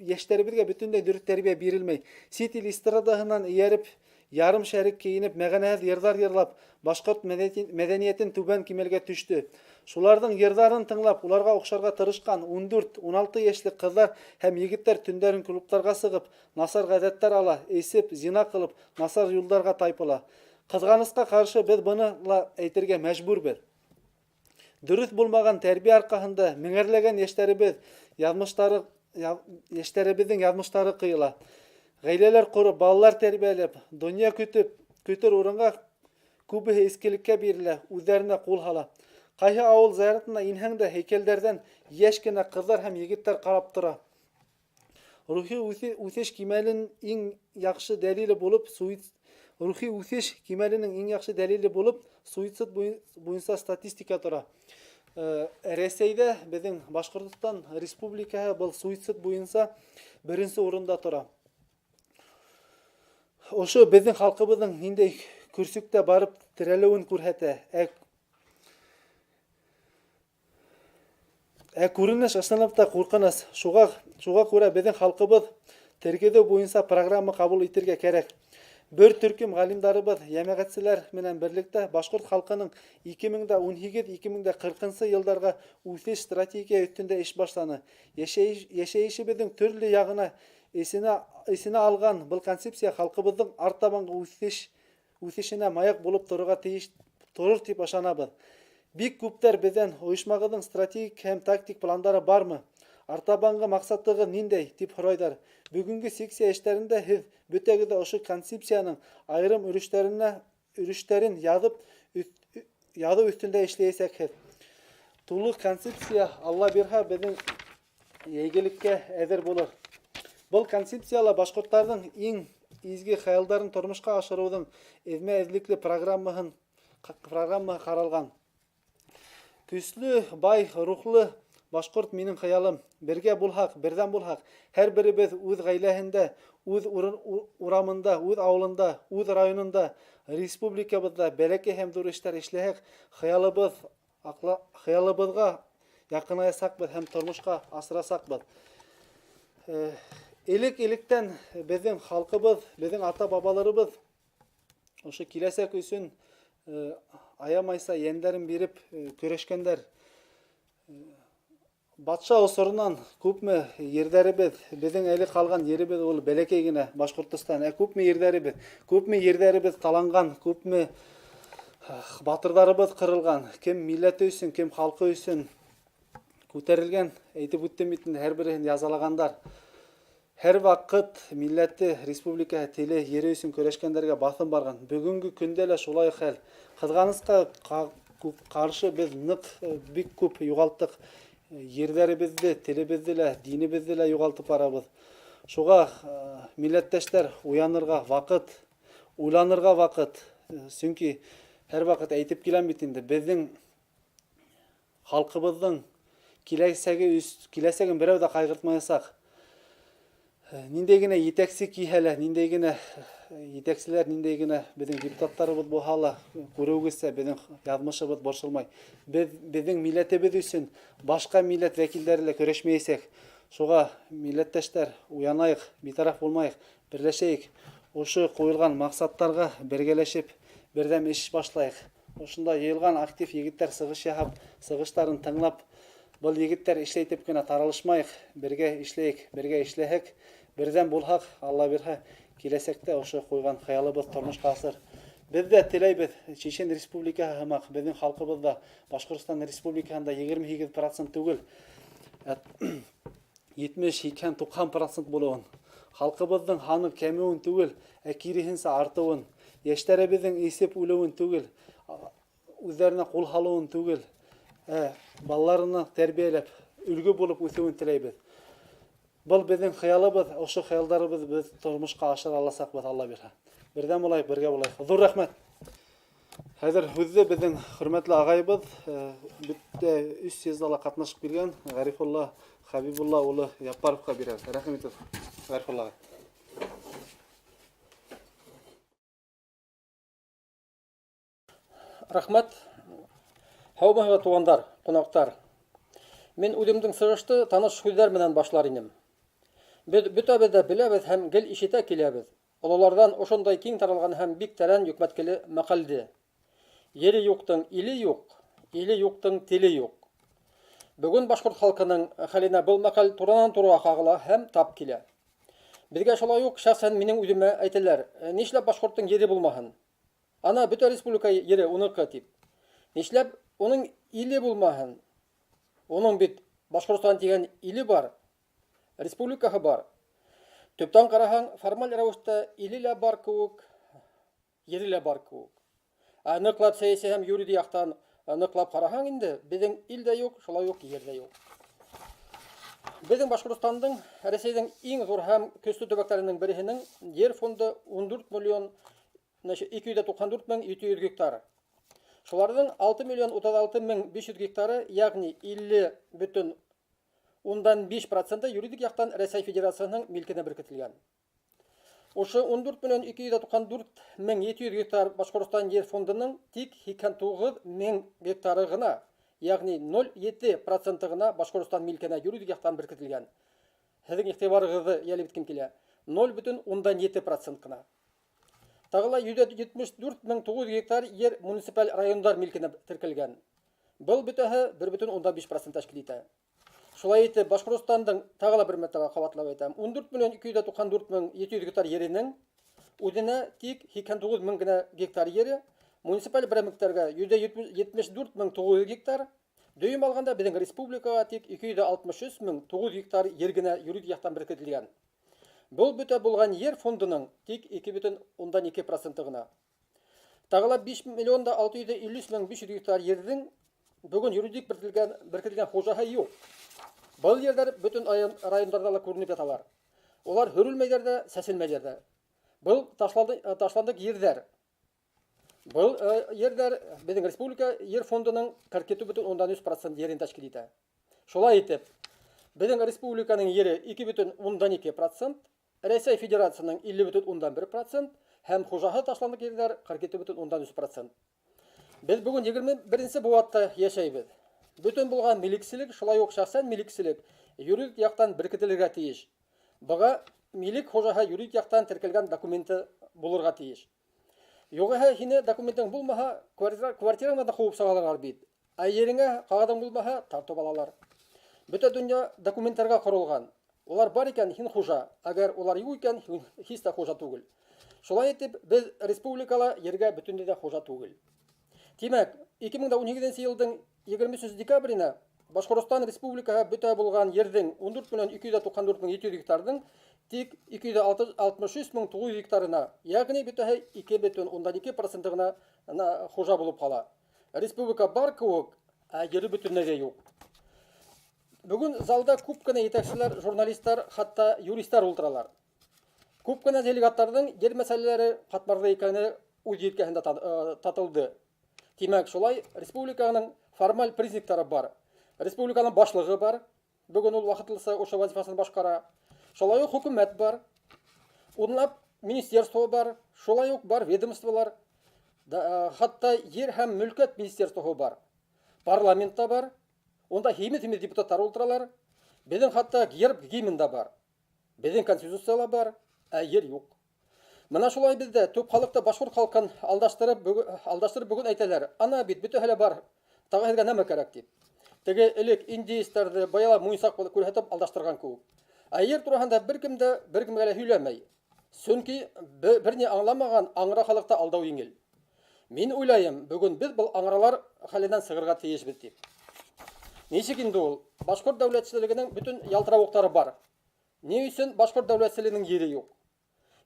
йәштәребеҙгә бөтөнләй дөрөҫ тәрбиә бирелмәй. Сит ил эстрадаһынан эйәреп, ярым шәрыҡ кейенеп, мәғәнәһеҙ йырҙар йырлап, башҡорт мәҙәниәтен түбән кимәлгә төштө. Шуларҙың йырҙарын тыңлап, уларға оҡшарға тырышҡан 14-16 йәшлек ҡыҙҙар һәм егеттәр төндәрен клубтарға сығып, насар ғәҙәттәр ала, эсеп, зина ҡылып, насар юлдарға тайпыла. Ҡыҙғанысҡа ҡаршы беҙ быны ла әйтергә мәжбүрбеҙ. Дөрөҫ булмаған тәрбиә арҡаһында меңәрләгән йәштәребеҙ яҙмыштары йәштәребеҙҙең яҙмыштары ҡыйыла. Ғаиләләр ҡороп, балалар тәрбиәләп, донъя көтөп, көтөр урынға күбеһе эскелеккә бирелә, үҙҙәренә ҡул һала. Ҡайһы ауыл зыяратына инһәң дә һәйкәлдәрҙән йәш кенә ҡыҙҙар һәм егеттәр ҡарап тора. Рухи үҫеш кимәлен иң яҡшы дәлиле булып рухи үҫеш кимәленең иң яҡшы дәлиле булып суицид буйынса статистика тора. Рәсәйҙә беҙҙең Башҡортостан Республикаһы был суицид буйынса беренсе урында тора. Ошо беҙҙең халҡыбыҙҙың ниндәй көрсөктә барып терәлеүен күрһәтә. Ә күренеш ысынлап та ҡурҡыныс. Шуға күрә беҙҙең халҡыбыҙ тергеҙеү буйынса программа ҡабул итергә кәрәк. Бер төркөм ғалимдарыбыҙ, йәмәғәтселәр менән берлектә башҡорт халҡының 2018-2040 йылдарға үҫеш стратегия өҫтөндә эш башланы. Йәшәйешебеҙҙең төрлө яғына эсенә алған был концепция халҡыбыҙҙың артабанғы үҫешенә маяҡ булып торорға тейеш, торор тип ышанабыҙ. Бик күптәр беҙҙән ойошмағыҙҙың стратегик һәм тактик пландары бармы? Артабанғы маҡсатығыҙ ниндәй тип һорайҙар. Бөгөнгө секция эштәрендә һеҙ бөтәгеҙ ҙә ошо концепцияның айырым өлөштәрен яҙыу өҫтөндә эшләйәсәкһеҙ. Тулы концепция Алла бирһә беҙҙең йәйгелеккә әҙер булыр. Был концепцияла башҡорттарҙың иң изге хыялдарын тормошҡа ашырыуҙың эҙмә-эҙлекле программаһы ҡаралған. Көслө, бай, рухлы башҡорт минең хыялым. Бергә булһаҡ, берҙәм булһаҡ, һәр беребеҙ үҙ ғаиләһендә, үҙ урамында, үҙ ауылында, үҙ районында, республикабыҙҙа бәләкәй һәм ҙур эштәр эшләһәк, хыялыбыҙға яҡынаясаҡбыҙ һәм тормошҡа асырасаҡбыҙ. Элек-электән беҙҙең халҡыбыҙ, беҙҙең ата-бабаларыбыҙ ошо киләсәк өсөн аямайса йәндәрен биреп көрәшкәндәр. Батша осоронан күпме ерҙәребеҙ, беҙҙең әле ҡалған еребеҙ ул бәләкәй генә Башҡортостан. Ә күпме ерҙәребеҙ, күпме ерҙәребеҙ таланған, күпме батырҙарыбыҙ ҡырылған, кем милләте өсөн, кем халҡы өсөн күтәрелгән, әйтеп үттем бит инде, һәр береһен язалағандар. Һәр ваҡыт милләте, республикаһы, теле, ере өсөн көрәшкәндәргә баҫым барған. Бөгөнгө көндә лә шулай хәл. Ҡыҙғанысҡа ҡаршы беҙ ныҡ, бик күп юғалттыҡ. Ерҙәребеҙҙе, телебеҙҙе лә, динебеҙҙе лә юғалтып барабыҙ. Шуға милләттәштәр уянырға ваҡыт, уйланырға ваҡыт. Сөнки һәр ваҡыт әйтеп киләм бит инде, беҙҙең халҡыбыҙҙың киләсәген берәү ҙә ҡайғыртмаясаҡ. Ниндәй генә етәксе килһә лә, ниндәй генә етәкселәр, ниндәй генә беҙҙең депутаттарыбыҙ булһа ла, күреүегеҙсә, беҙҙең яҙмышыбыҙ борсолмай. Беҙҙең милләтебеҙ өсөн башҡа милләт вәкилдәре лә көрәшмәйәсәк. Шуға милләттәштәр, уянайыҡ, битараф булмайыҡ, берләшәйек. Ошо ҡуйылған маҡсаттарға бергәләшеп, берҙәм эш башлайыҡ. Ошонда йыйылған актив егеттәр сығыш яһап, сығыштарын тыңлап, был егеттәр эшләй тип кенә таралышмайыҡ, бергә эшләйек, бергә эшләһәк, берҙәм булһаҡ, Алла бирһә, киләсәктә ошо ҡуйған хыялыбыҙ тормошҡа асыр. Беҙ ҙә теләйбеҙ, Чечен Республикаһы һымаҡ, беҙҙең халҡыбыҙ ҙа Башҡортостан Республикаһында егерме һигеҙ процент түгел, етмеш, һикһән, туҡһан процент булыуын, халҡыбыҙҙың һаны кәмеүен түгел, ә киреһенсә артыуын, йәштәребеҙҙең эсеп үлеүен түгел, үҙҙәренә ҡул һалыуын түгел, ә балаларына тәрбиәләп, өлгө булып үҫеүен теләйбеҙ. Был беҙҙең хыялыбыҙ, ошо хыялдарыбыҙ беҙ тормошҡа ашыра аласаҡбыҙ, Алла бирһә. Берҙәм булайыҡ, бергә булайыҡ. Ҙур рәхмәт. Хәҙер һүҙҙе беҙҙең хөрмәтле ағайыбыҙ, бөтә өс съезда ла ҡатнашып килгән Ғәрифулла Хәбибулла улы Яппаровҡа бирәбеҙ. Рәхим итегеҙ, Ғәрифулла ағай. Рәхмәт. Һаумыһығыҙ, туғандар, ҡунаҡтар. Мин үҙемдең сығышты таныш һүҙҙәр менән башлар инем. Беҙ бөтәбеҙ ҙә беләбеҙ һәм гел ишетә киләбеҙ. Ололарҙан ошондай киң таралған һәм бик тәрән йөкмәткеле мәҡәлде. Ере юҡтың иле юҡ, иле юҡтың теле юҡ. Бөгөн башҡорт халҡының хәленә был мәҡәл туранан-тура ҡағыла һәм тап килә. Беҙгә шулай уҡ шәхсән минең үҙемә әйтәләр, нишләп башҡорттоң ере булмаһын? Ана бөтә республика ере уныҡы тип. Нишләп уның иле булмаһын? Уның бит Башҡортостан тигән иле бар, республикаһы бар. Төптән ҡараһаң, формаль рәүештә иле лә бар кеүек, ере лә бар кеүек. Ә ныҡлап сәйәси һәм юриди яҡтан ныҡлап ҡараһаң инде, беҙҙең ил дә юҡ, шулай уҡ ер ҙә юҡ. Беҙҙең Башҡортостандың Рәсәйҙең иң ҙур һәм көслө төбәктәренең береһенең ер фонды 14 миллион 294 мең 700 гектар. Шуларҙың 6 миллион 36 мең 500 гектары, ягъни 50,5 проценты юридик яҡтан Рәсәй Федерацияһының милкенә беркетелгән. Ошо 14 миллион 294 мең 700 гектар Башҡортостан ер фондының тик 89 мең гектары ғына, ягъни 0,7 проценты ғына Башҡортостан милкенә юридик яҡтан беркетелгән. Һеҙҙең иғтибарығыҙҙы йәлеп иткем килә. 0,7 процент ҡына. Тағы ла 174 мең 900 гектар ер муниципаль райондар милкенә теркәлгән. Был бөтәһе 1,5 процент тәшкил итә. Шулай итеп, Башҡортостандың тағы ла бер мәртәбә ҡабатлап әйтәм, 14 миллион 294 мең 700 гектар еренең үҙенә тик 89 мең генә гектар ере, муниципаль берәмлектәргә 174 мең 900 гектар, дөйөм алғанда беҙҙең республикаға тик 263 мең 900 гектар ер генә юридик яҡтан беркетелгән. Был бөтә булған ер фондының тик 2,2 проценты ғына. Тағы ла 5 миллион да 653 мең 500 гектар ерҙең бөгөн юридик беркетелгән хужаһы юҡ. Был ерҙәр бөтөн райондарҙа ла күренеп яталар. Улар һөрөлмәйҙәр ҙә, сәселмәйҙәр ҙә. Был ташландыҡ ерҙәр. Был ерҙәр беҙҙең республика ер фондының 42,3 процент ерен тәшкил итә. Шулай итеп, беҙҙең республиканың ере 2,2 процент, Рәсәй Федерацияһының 50,1 процент һәм хужаһы ташландыҡ ерҙәр 42,3 процент. Беҙ бөгөн 21 быуатта йәшәйбеҙ. Бөтөн булған милекселек, шулай уҡ шәхсән милекселек юридик яҡтан беркетелергә тейеш. Быға милек хужаһы юридик яҡтан теркәлгән документы булырға тейеш. Юғиһә һине документың булмаһа, квартираңдан да ҡыуып сығалар бит. Ә ереңә ҡағыҙың булмаһа, тартып алалар. Бөтә донъя документтарға ҡоролған. Улар бар икән, һин хужа. Әгәр улар юҡ икән, һин һис тә хужа түгел. Шулай итеп, беҙ республикала ергә бөтөнләй ҙә хужа түгел. Тимәк, 2018 йылдың 23 декабренә Башҡортостан Республикаһы бөтә булған ерҙең 14 миллион 294 мең 700 гектарҙың тик 263 мең 900 гектарына, ягъни бөтәһе 2,2 проценты ғына хужа булып ҡала. Республика бар кеүек, ә ере бөтөнләйгә юҡ. Бөгөн залда күп кенә етәкселәр, журналисттар, хатта юристар ултыралар. Күп кенә делегаттарҙың ер мәсьәләләре ҡатмарлы икәне үҙ елкәһендә татылды. Тимәк, шулай республиканың формаль признактары бар. Республиканың башлығы бар. Бөгөн ул ваҡытлыса ошо вазифасын башҡара. Шулай уҡ хөкүмәт бар. Унлап министерство бар. Шулай уҡ бар ведомстволар. Хатта ер һәм мөлкәт министерствоһы бар. Парламент та бар. Унда һимеҙ-һимеҙ депутаттар ултыралар. Беҙҙең хатта герб, гимн да бар. Беҙҙең конституция ла бар, ә ер юҡ. Мына шулай беҙҙә төп халыҡта башҡорт халҡын алдаштырып бөгөн әйтәләр. Ана бит бөтәһе лә бар. Тағы һеҙгә нәмә кәрәк тип. Теге элек индеецтарҙы баяла муйынсаҡ күрһәтеп алдаштырған кеүек. Ә ер тураһында бер кем дә бер кемгә лә һөйләмәй. Сөнки бер ни аңламаған аңра халыҡта алдау еңел. Мин уйлайым, бөгөн беҙ был аңралар хәленән сығырға тейешбеҙ тип. Нисек инде ул? Башҡорт дәүләтселегенең бөтөн ялтырауыҡтары бар. Ни өсөн башҡорт дәүләтселегенең ере юҡ?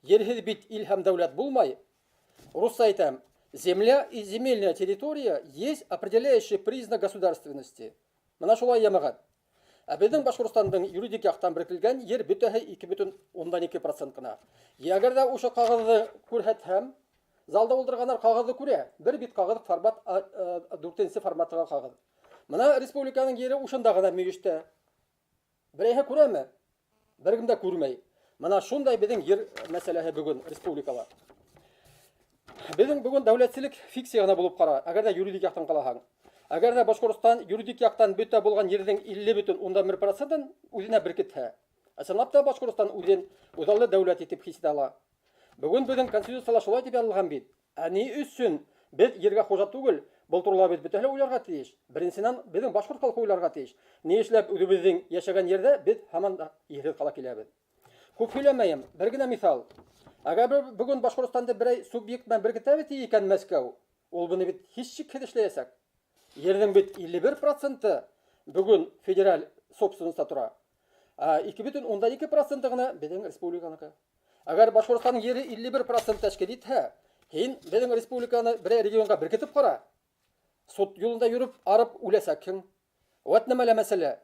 Ерһеҙ бит ил һәм дәүләт булмай. Русса әйтәм, земля и земельная территория есть определяющий признак государственности. Мына шулай йәмәғәт. Ә беҙҙең Башҡортостандың юридик яҡтан беркетелгән ер бөтәһе 2,2 процент ҡына. Әгәр ҙә ошо ҡағыҙҙы күрһәтһәм, залда ултырғандар ҡағыҙҙы күрә. Бер бит ҡағыҙ формат, дүртенсе форматтағы ҡағыҙ. Мына республиканың ере ошонда ғына мөйөштә. Берәйһе күрәме? Бер кем дә күрмәй. Мына шундай беҙҙең ер мәсьәләһе бөгөн республикала. Беҙҙең бөгөн дәүләтселек фикция ғына булып ҡара, әгәр ҙә юридик яҡтан ҡалаһаң. Әгәр ҙә Башҡортостан юридик яҡтан бөтә булған ерҙең 50,1 процентын үҙенә беркетһә, ысынлап та Башҡортостан үҙен үҙаллы дәүләт итеп хис итә ала. Бөгөн беҙҙең конституцияла шулай тип яҙылған бит. Ә ни өсөн беҙ ергә хужа түгел, был турала беҙ бөтәһе лә уйларға тейеш. Беренсенән, беҙҙең башҡорт халҡы уйларға тейеш. Ни эшләп үҙебеҙҙең йәшәгән ерҙә беҙ һаман да ерһеҙ ҡала киләбеҙ. Күп һөйләмәйем, бер генә миҫал. Әгәр бөгөн Башҡортостанды берәй субъект менән беркетәбеҙ икән Мәскәү, ул быны бит һис шикһеҙ эшләйәсәк. Ерҙең бит 51 проценты бөгөн федераль собственностьта тора. Ә 2,2 проценты ғына беҙҙең республиканыҡы. Әгәр Башҡортостандың ере 51 процент тәшкил итһә, һин беҙҙең республиканы берәй регионға беркетеп ҡара. Суд юлында йөрөп, арып үләсәкһең. Вәт нәмәлә мәсьәлә.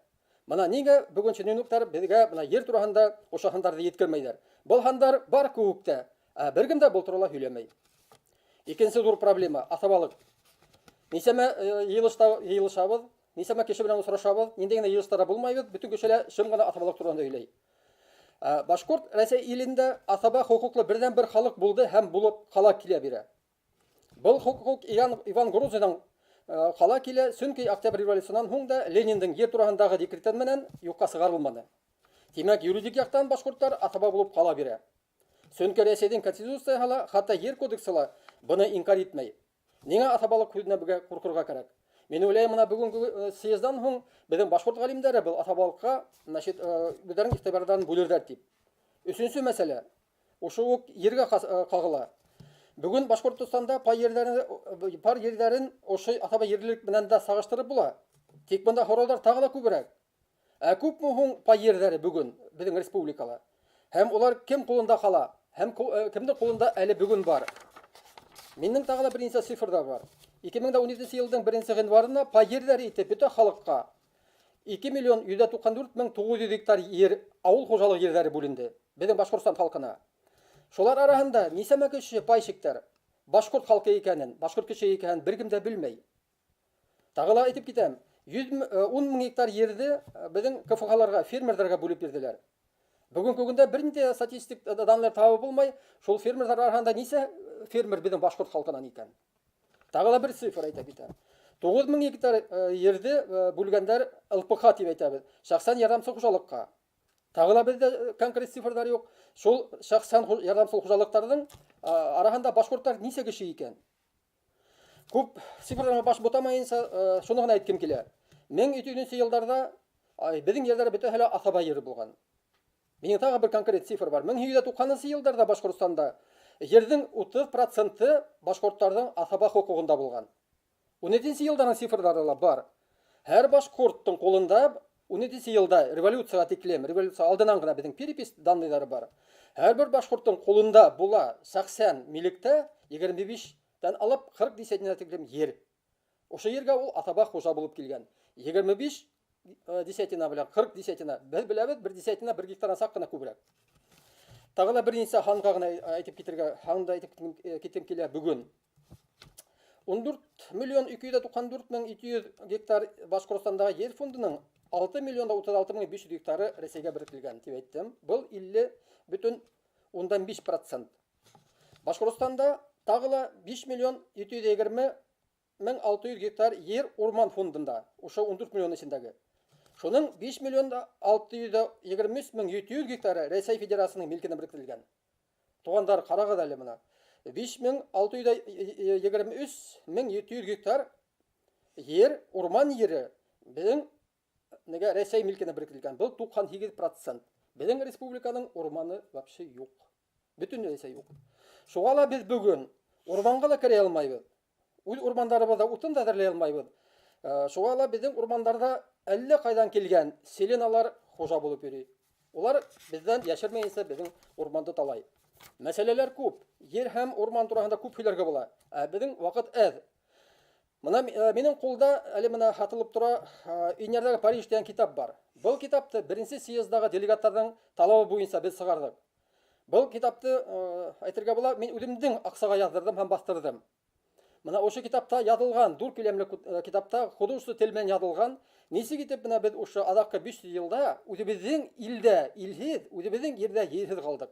Мына нигә бөгөн чиновниктар беҙгә мына ер тураһында ошо һандарҙы еткермәйҙәр? Был һандар бар кеүек тә, ә бер кем дә был турала һөйләмәй. Икенсе ҙур проблема аҫабалыҡ. Нисәмә йыйылышта йыйылышабыҙ, нисәмә кеше менән осрашабыҙ, ниндәй генә йыйылыштарҙа булмайбыҙ, бөтөн кеше лә шым ғына аҫабалыҡ тураһында һөйләй. Башҡорт Рәсәй илендә аҫаба хоҡуҡлы берҙән-бер халыҡ булды һәм булып ҡала килә бирә. Был хоҡуҡ Иван Грозныйҙан ҡала килә, сөнки Октябрь революцияһынан һуң да Лениндың ер тураһындағы декреты менән юҡҡа сығарылманы. Тимәк, юридик яҡтан башҡорттар аҫаба булып ҡала бирә. Сөнки Рәсәйҙең конституцияһы ла, хатта ер кодексы ла быны инкар итмәй. Ниңә аҫабалыҡ һүҙенә беҙгә ҡурҡырға кәрәк? Мин уйлайым, мына бөгөнгө съездан һуң беҙҙең башҡорт ғалимдары был аҫабалыҡҡа, значит, үҙҙәренең иғтибарҙарын бүлерҙәр тип. Өсөнсө мәсьәлә, ошо уҡ ергә ҡағыла. Бөгөн Башҡортостанда пай ерҙәрен, пар ерҙәрен ошо аҫаба ерлек менән дә сағыштырып була. Тик бында һорауҙар тағы ла күберәк. Ә күпме һуң пай ерҙәре бөгөн беҙҙең республикала? Һәм улар кем ҡулында ҡала? Һәм кемдең ҡулында әле бөгөн бар? Минең тағы ла бер нисә цифр да бар. 2017 йылдың 1 ғинварына пай ерҙәре итеп бөтә халыҡҡа 2 миллион 194 мең 900 гектар ер, ауыл хужалыҡ ерҙәре бүленде беҙҙең Башҡортостан халҡына. Шулар араһында нисәмә кеше пайщиктар башҡорт халҡы икәнен, башҡорт кеше икәнен бер кем дә белмәй. Тағы ла әйтеп китәм, 110 мең гектар ерҙе беҙҙең КФХ-ларға, фермерҙарға бүлеп бирҙеләр. Бөгөнгө көндә бер ниндәй статистик данныйлар табып булмай, шул фермерҙар араһында нисә фермер беҙҙең башҡорт халҡынан икән. Тағы ла бер цифр әйтә китәм. 9 мең гектар ерҙе бүлгәндәр ЛПХ тип әйтәбеҙ, шәхсән ярҙамсы хужалыҡҡа. Тағы ла беҙҙә конкрет цифрҙар юҡ. Шул шәхсән ярҙамсы хужалыҡтарҙың араһында башҡорттар нисә кеше икән? Күп цифрҙарға баш бутамайынса, шуны ғына әйткем килә. 1200 йылдарҙа беҙҙең ерҙәр бөтәһе лә аҫаба ере булған. Минең тағы бер конкрет цифр бар. 1790 йылдарҙа Башҡортостанда ерҙең 30% башҡорттарҙың аҫаба хоҡуғында булған. 17 йылдарҙың цифрҙары ла бар. Һәр башҡорттоң ҡулында 17 йылда революцияға тиклем, революция алдынан ғына беҙҙең перепись данныйҙары бар. Һәр бер башҡорттоң ҡулында була шәхсән милектә 25-тән алып 40 десятина тиклем ер. Ошо ергә ул аҫаба хужа булып килгән. 25 десятина белән 40 десятина. Беҙ беләбеҙ, бер десятина бер гектардан саҡ ҡына күберәк. Тағы ла бер нисә һанға ғына әйтеп китергә, һанды әйтеп киткем килә бөгөн. 14 миллион 294 мең 200 гектар Башҡортостандағы ер фондының 6 миллион 36 мең 500 гектары Рәсәйгә беркетелгән тип әйттем. Был 50,5%. Башҡортостанда тағы ла 5 миллион 720 мең 600 гектар ер урман фондында, ошо 14 миллион эсендәге. Шуның 5 миллион 623 мең 700 гектары Рәсәй Федерацияһының милкенә беркетелгән. Туғандар, ҡарағыҙ әле мына. 5 мең 623 мең 700 гектар ер, урман ере беҙҙең нигә Рәсәй милкенә беркетелгән. Был 98%. Беҙҙең республиканың урманы вообще юҡ. Бөтөнләй юҡ. Шуға ла беҙ бөгөн урманға ла керә алмайбыҙ. Үҙ урмандарыбыҙҙа утын да әҙерләй алмайбыҙ. Шуға ла беҙҙең урмандарҙа әллә ҡайҙан килгән селеналар хужа булып йөрөй. Улар беҙҙән йәшермәйенсә беҙҙең урманды талай. Мәсьәләләр күп. Ер һәм урман тураһында күп һөйләргә була. Ә беҙҙең ваҡыт әҙ. Мына минең ҡулда әле мына һатылып тора, Инйәрҙәге Париж тигән китап бар. Был китапты беренсе съездағы делегаттарҙың талабы буйынса беҙ сығарҙыҡ. Был китапты, әйтергә була, мин үҙемдең аҡсаға яҙҙырҙым һәм баҫтырҙым. Мына ошо китапта яҙылған, ҙур күләмле китапта художество тел менән яҙылған, нисек итеп мына беҙ ошо аҙаҡҡы 500 йылда үҙебеҙҙең илдә илһеҙ, үҙебеҙҙең ерҙә ерһеҙ ҡалдыҡ.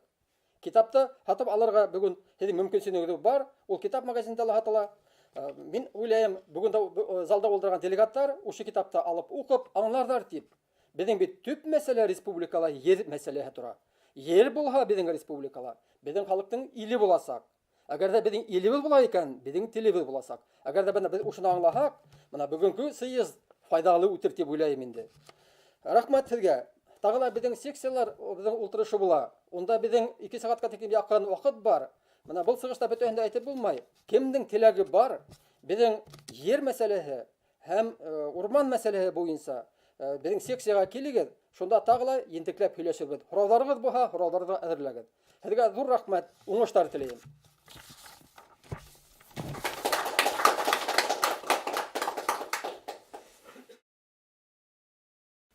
Китапты һатып алырға бөгөн һеҙҙең мөмкинселегегеҙ бар, ул китап магазинда ла һатыла. Мин уйлайым, бөгөн дә залда ултырған делегаттар ошо китапты алып уҡып аңларҙар тип. Беҙҙең бит төп мәсьәлә республикала ер мәсьәләһе тора. Ер булһа беҙҙең республикала, беҙҙең халыҡтың иле буласаҡ. Әгәр ҙә беҙҙең илебеҙ була икән, беҙҙең телебеҙ буласаҡ. Әгәр ҙә бына беҙ ошоно аңлаһаҡ, бына бөгөнгө съезд файҙалы үтер тип уйлайым инде. Рәхмәт һеҙгә. Тағы ла беҙҙең секциялар, беҙҙең ултырышы була. Унда беҙҙең 2 сәғәткә тиклем яҡын ваҡыт бар. Бына был сығышта бөтәһен дә әйтеп булмай. Кемдең теләге бар, беҙҙең ер мәсьәләһе һәм урман мәсьәләһе буйынса беҙҙең секцияға килегеҙ, шунда тағы ла ентекләп һөйләшербеҙ. Һорауҙарығыҙ булһа, һорауҙарҙы әҙерләгеҙ. Һеҙгә ҙур рәхмәт, уңыштар теләйем.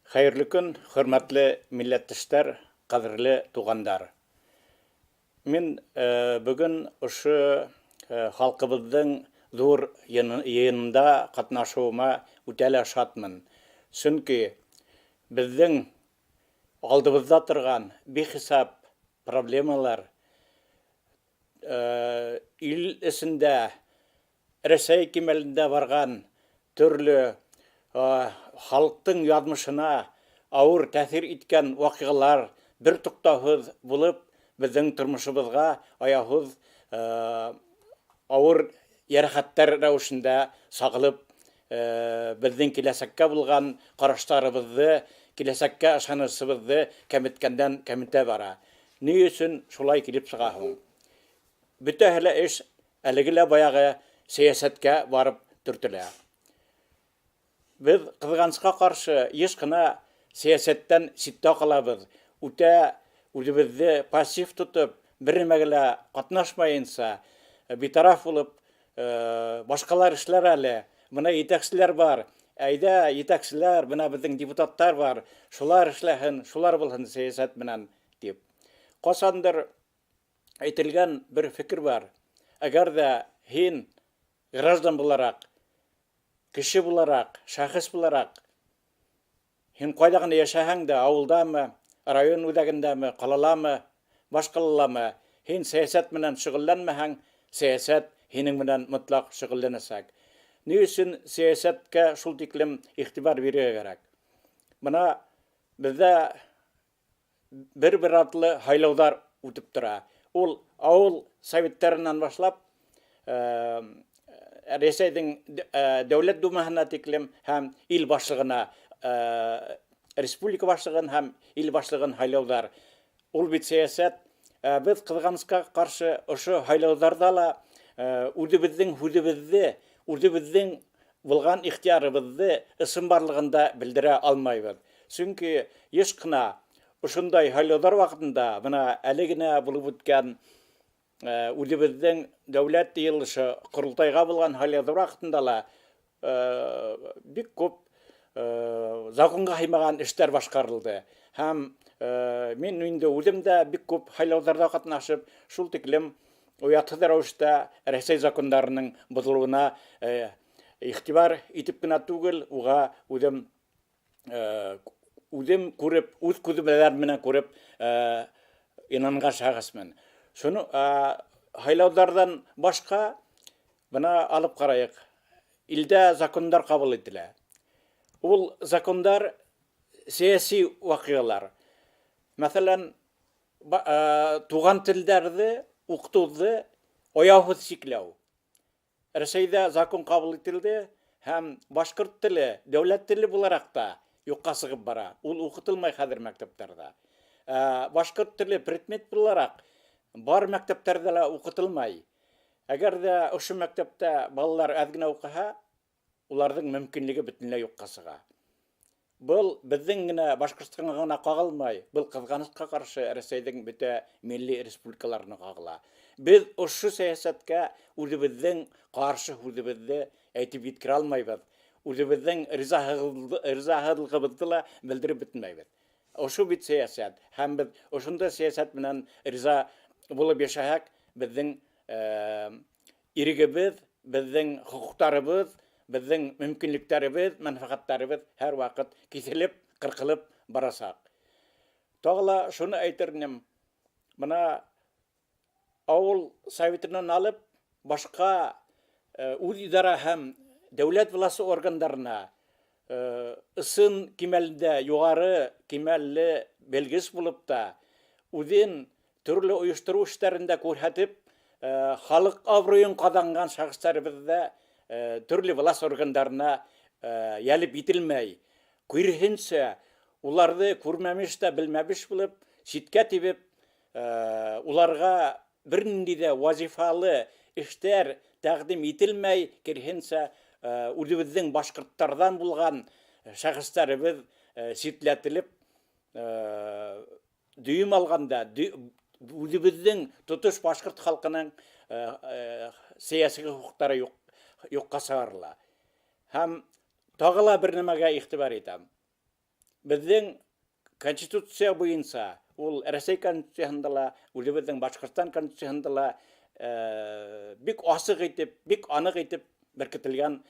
Хәйерле көн, хөрмәтле милләттәштәр, ҡәҙерле туғандар. Мин бөгөн ошо халҡыбыҙҙың ҙур йыйынында ҡатнашыуыма үтә лә шатмын. Сөнки беҙҙең алдыбыҙҙа торған бихисап проблемалар ил эсендә Рәсәй кимәлендә барған төрлө халыҡтың яҙмышына ауыр тәьҫир иткән ваҡиғалар бер туҡтауһыҙ булып беҙҙең тормошобоҙға аяуһыҙ ауыр йәрәхәттәр рәүешендә сағылып беҙҙең киләсәккә булған ҡараштарыбыҙҙы, киләсәккә ышанысыбыҙҙы кәметкәндән кәметә бара. Ни өсөн шулай килеп сыға һуң? Бөтәһе лә эш әлеге лә баяғы сәйәсәткә барып төртөлә. Беҙ, ҡыҙғанысҡа ҡаршы, йыш ҡына сәйәсәттән ситтә ҡалабыҙ, үтә үҙебеҙҙе пассив тотоп, бер нимәгә лә ҡатнашмайынса, битараф булып, башҡалар эшләр әле, бына етәкселәр бар, әйҙә, етәкселәр, бына беҙҙең депутаттар бар, шулар эшләһен, шулар булһын сәйәсәт менән, тип. Ҡасандыр әйтелгән бер фекер бар. Әгәр ҙә һин граждан булараҡ, кеше булараҡ, шәхес булараҡ, һин ҡайҙа ғына йәшәһәң дә, ауылдамы, район үҙәгендәме, ҡалаламы, баш ҡалаламы, һин сәйәсәт менән шөғөлләнмәһәң, сәйәсәт һинең менән мотлаҡ шөғөлләнәсәк. Ни өсөн сәйәсәткә шул тиклем иғтибар бирергә кәрәк? Бына беҙҙә бер-бер артлы һайлауҙар үтеп тора. Ул ауыл советтарынан башлап Рәсәйҙең Дәүләт Думаһына тиклем һәм ил башлығына, республика башлығын һәм ил башлығын һайлауҙар. Ул бит сәйәсәт. Беҙ, ҡыҙғанысҡа ҡаршы, ошо һайлауҙарҙа ла үҙебеҙҙең һүҙебеҙҙе, үҙебеҙҙең булған ихтыярыбыҙҙы ысынбарлығында белдерә алмайбыҙ. Сөнки йыш ҡына ошондай һайлауҙар ваҡытында, бына әле генә булып үткән үҙебеҙҙең дәүләт йыйылышы ҡоролтайға булған һайлауҙар ваҡытында ла бик күп законға һыймаған эштәр башҡарылды. Һәм мин инде үҙем дә бик күп һайлауҙарҙа ҡатнашып, шул тиклем оятһыҙ рәүештә Рәсәй закондарының боҙолоуына иғтибар итеп кенә түгел, уға үҙем үҙем күреп, үҙ күҙемдәр менән күреп инанған шәхесмен. Шуны һайлауҙарҙан башҡа бына алып ҡарайыҡ. Илдә закондар ҡабул ителә. Ул закондар сәйәси ваҡиғалар. Мәҫәлән, туған телдәрҙе уҡытыуҙы аяуһыҙ сикләү. Рәсәйҙә закон ҡабул ителде һәм башҡорт теле дәүләт теле булараҡ та юҡҡа сығып бара. Ул уҡытылмай хәҙер мәктәптәрҙә. Башҡорт теле предмет булараҡ бар мәктәптәрҙә лә уҡытылмай. Әгәр ҙә ошо мәктәптә балалар әҙ генә уҡыһа, уларҙың мөмкинлеге бөтөнләй юҡҡа сыға. Был беҙҙең генә Башҡортостанға ғына ҡағылмай, был ҡыҙғанысҡа ҡаршы Рәсәйҙең бөтә милли республикаларына ҡағыла. Беҙ ошо сәйәсәткә үҙебеҙҙең ҡаршы һүҙебеҙҙе әйтеп еткерә алмайбыҙ. Үҙебеҙҙең ризаһыҙлығыбыҙҙы ла белдереп бөтмәйбеҙ. Ошо бит сәйәсәт. Һәм беҙ ошондай сәйәсәт менән риза булып йәшәһәк, беҙҙең ирегебеҙ, беҙҙең хоҡуҡтарыбыҙ, беҙҙең мөмкинлектәребеҙ, мәнфәғәттәребеҙ һәр ваҡыт киҫелеп, ҡырҡылып барасаҡ. Тағы ла шуны әйтер инем, бына ауыл советынан алып башҡа үҙ идара һәм дәүләт власы органдарына ысын кимәлдә юғары кимәлле белгес булып та үҙен төрлө ойоштороу эштәрендә күрһәтеп, халыҡ абруйын ҡаҙанған шәхестәребеҙ ҙә төрлө власть органдарына йәлеп ителмәй. Киреһенсә, уларҙы күрмәмеш тә белмәмеш булып, ситкә тибеп, уларға бер ниндәй ҙә вазифалы эштәр тәҡдим ителмәй, киреһенсә, үҙебеҙҙең башҡорттарҙан булған шәхестәребеҙ ситләтелеп, дөйөм алғанда үҙебеҙҙең тотош башҡорт халҡының сәйәси хоҡуҡтары юҡҡа сығарыла. Һәм тағы ла бер нәмәгә иғтибар итәм. Беҙҙең Конституция буйынса, ул Рәсәй Конституцияһында ла, үҙебеҙҙең Башҡортостан Конституцияһында ла бик асыҡ итеп, бик аныҡ итеп беркетелгән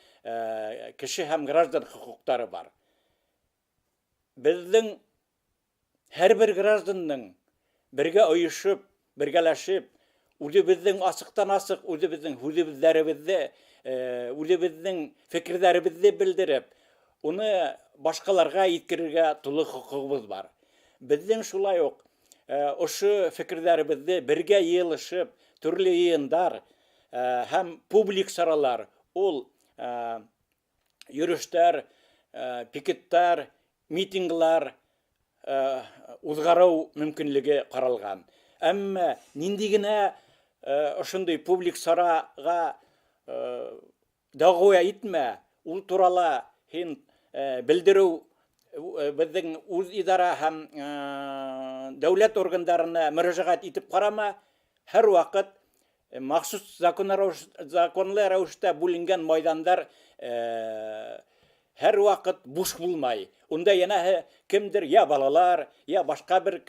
кеше һәм граждан хоҡуҡтары бар. Беҙҙең һәр бер гражданның бергә ойошоп, бергәләшеп, үҙебеҙҙең асыҡтан-асыҡ үҙебеҙҙең һүҙебеҙҙәребеҙҙе, үҙебеҙҙең фекерҙәребеҙҙе белдереп, уны башҡаларға еткерергә тулы хоҡуғыбыҙ бар. Беҙҙең шулай уҡ ошо фекерҙәребеҙҙе бергә йыйылышып, төрлө йыйындар һәм публик саралар, ул йөрөштәр, пикеттар, митинглар уҙғарыу мөмкинлеге ҡаралған. Әммә ниндәй генә ошондай публик сараға дәғүә итмә, ул турала һин белдереү беҙҙең үҙ идара һәм дәүләт органдарына мөрәжәғәт итеп ҡарама, һәр ваҡыт махсус закон законлы рәүештә бүленгән майҙандар һәр ваҡыт буш булмай. Унда йәнәһе кемдер я балалар, я башҡа бер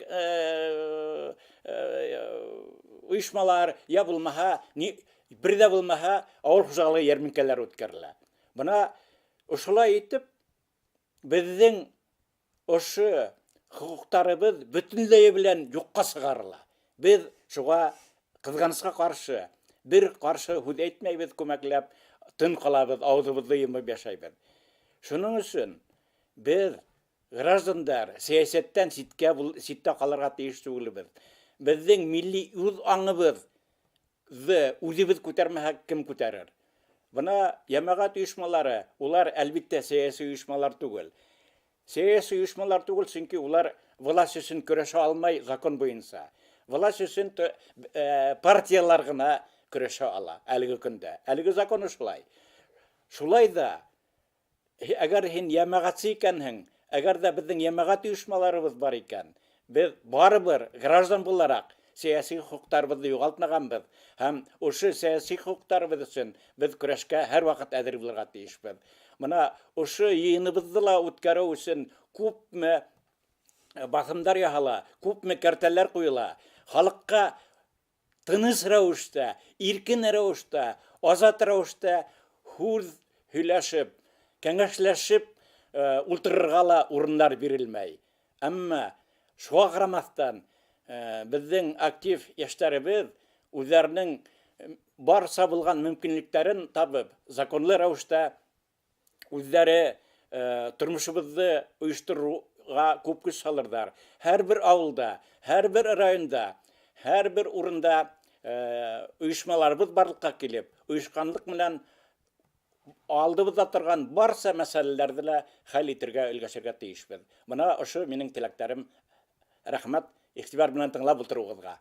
ойошмалар, я булмаһа, ни, бер ҙә булмаһа, ауыл хужалығы йәрминкәләре үткәрелә. Бына ошолай итеп беҙҙең ошо хоҡуҡтарыбыҙ бөтөнләйе белән юҡҡа сығарыла. Беҙ шуға ҡыҙғанысҡа ҡаршы бер ҡаршы һүҙ әйтмәйбеҙ, күмәкләп тын ҡалабыҙ, ауыҙыбыҙҙы йомоп йәшәйбеҙ. Шуның өсөн беҙ граждандар сәйәсәттән ситкә ситтә ҡалырға тейеш түгелбеҙ. Беҙҙең милли үҙ аңыбыҙҙы үҙебеҙ күтәрмәһәк, кем күтәрер? Бына йәмәғәт ойошмалары, улар әлбиттә сәйәси ойошмалар түгел. Сәйәси ойошмалар түгел, сөнки улар власть өсөн көрәшә алмай закон буйынса. Власть өсөн партиялар ғына көрәшә ала әлеге көндә. Әлеге закон шулай. Шулай да әгәр һин йәмәғәтсе икәнһең, әгәр ҙә беҙҙең йәмәғәт ойошмаларыбыҙ бар икән, беҙ барыбер граждан булараҡ сәйәси хоҡуҡтарыбыҙҙы юғалтмағанбыҙ һәм ошо сәйәси хоҡуҡтарыбыҙ өсөн беҙ көрәшкә һәр ваҡыт әҙер булырға тейешбеҙ. Бына ошо йыйыныбыҙҙы ла үткәреү өсөн күпме баҫымдар яһала, күпме кәртәләр ҡуйыла. Халыҡҡа тыныс рәүештә, иркен рәүештә, азат рәүештә һүҙ һөйләшеп, кәңәшләшеп ултырырға ла урындар бирелмәй. Әммә шуға ҡарамаҫтан беҙҙең актив йәштәребеҙ үҙҙәренең барса булған мөмкинлектәрен табып, законлы рәүештә үҙҙәре тормошобоҙҙо ойоштороуға күп көс һалырҙар. Һәр бер ауылда, һәр бер районда, һәр бер урында ойошмаларыбыҙ барлыҡҡа килеп, ойошҡанлыҡ менән алдыбыҙҙа торған барса мәсьәләләрҙе лә хәл итергә өлгәшергә тейешбеҙ. Бына ошо минең теләктәрем. Рәхмәт иғтибар менән тыңлап ултырыуығыҙға.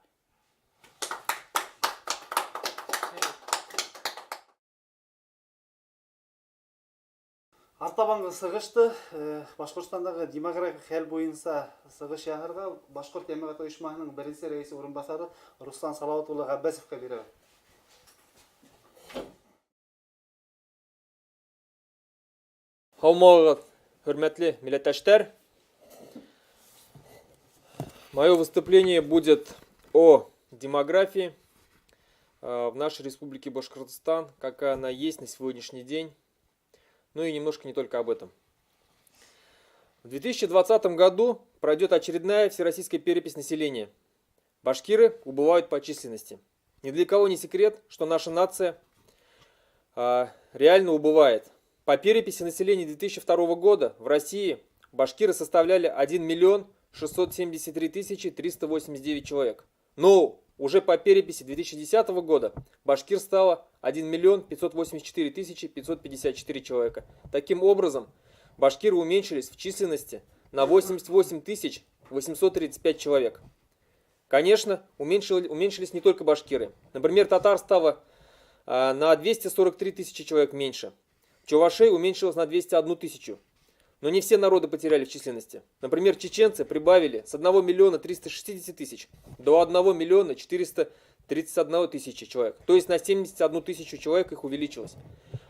Артабанғы сығышты Башҡортостандағы демографик хәл буйынса сығыш яһарға Башҡорт йәмәғәт ойошмаһының беренсе рәйесе урынбаҫары Руслан Салауат улы Ғәббәсовҡа бирәбеҙ. Һаумыһығыҙ, хөрмәтле милләттәштәр. Мое выступление будет о демографии в нашей республике Башкортостан, какая она есть на сегодняшний день. Ну и немножко не только об этом. В 2020 году пройдет очередная всероссийская перепись населения. Башкиры убывают по численности. Ни для кого не секрет, что наша нация реально убывает. По переписи населения 2002 года в России башкиры составляли 1 миллион 673 тысячи 389 человек. Но уже по переписи 2010 года башкир стало 1 миллион 584 тысячи 554 человека. Таким образом, башкиры уменьшились в численности на 88 тысяч 835 человек. Конечно, уменьшились не только башкиры. Например, татар стало на 243 тысячи человек меньше. Чувашей уменьшилось на 201 тысячу. Но не все народы потеряли в численности. Например, чеченцы прибавили с 1 миллиона 360 тысяч до 1 миллиона 431 тысячи человек. То есть на 71 тысячу человек их увеличилось.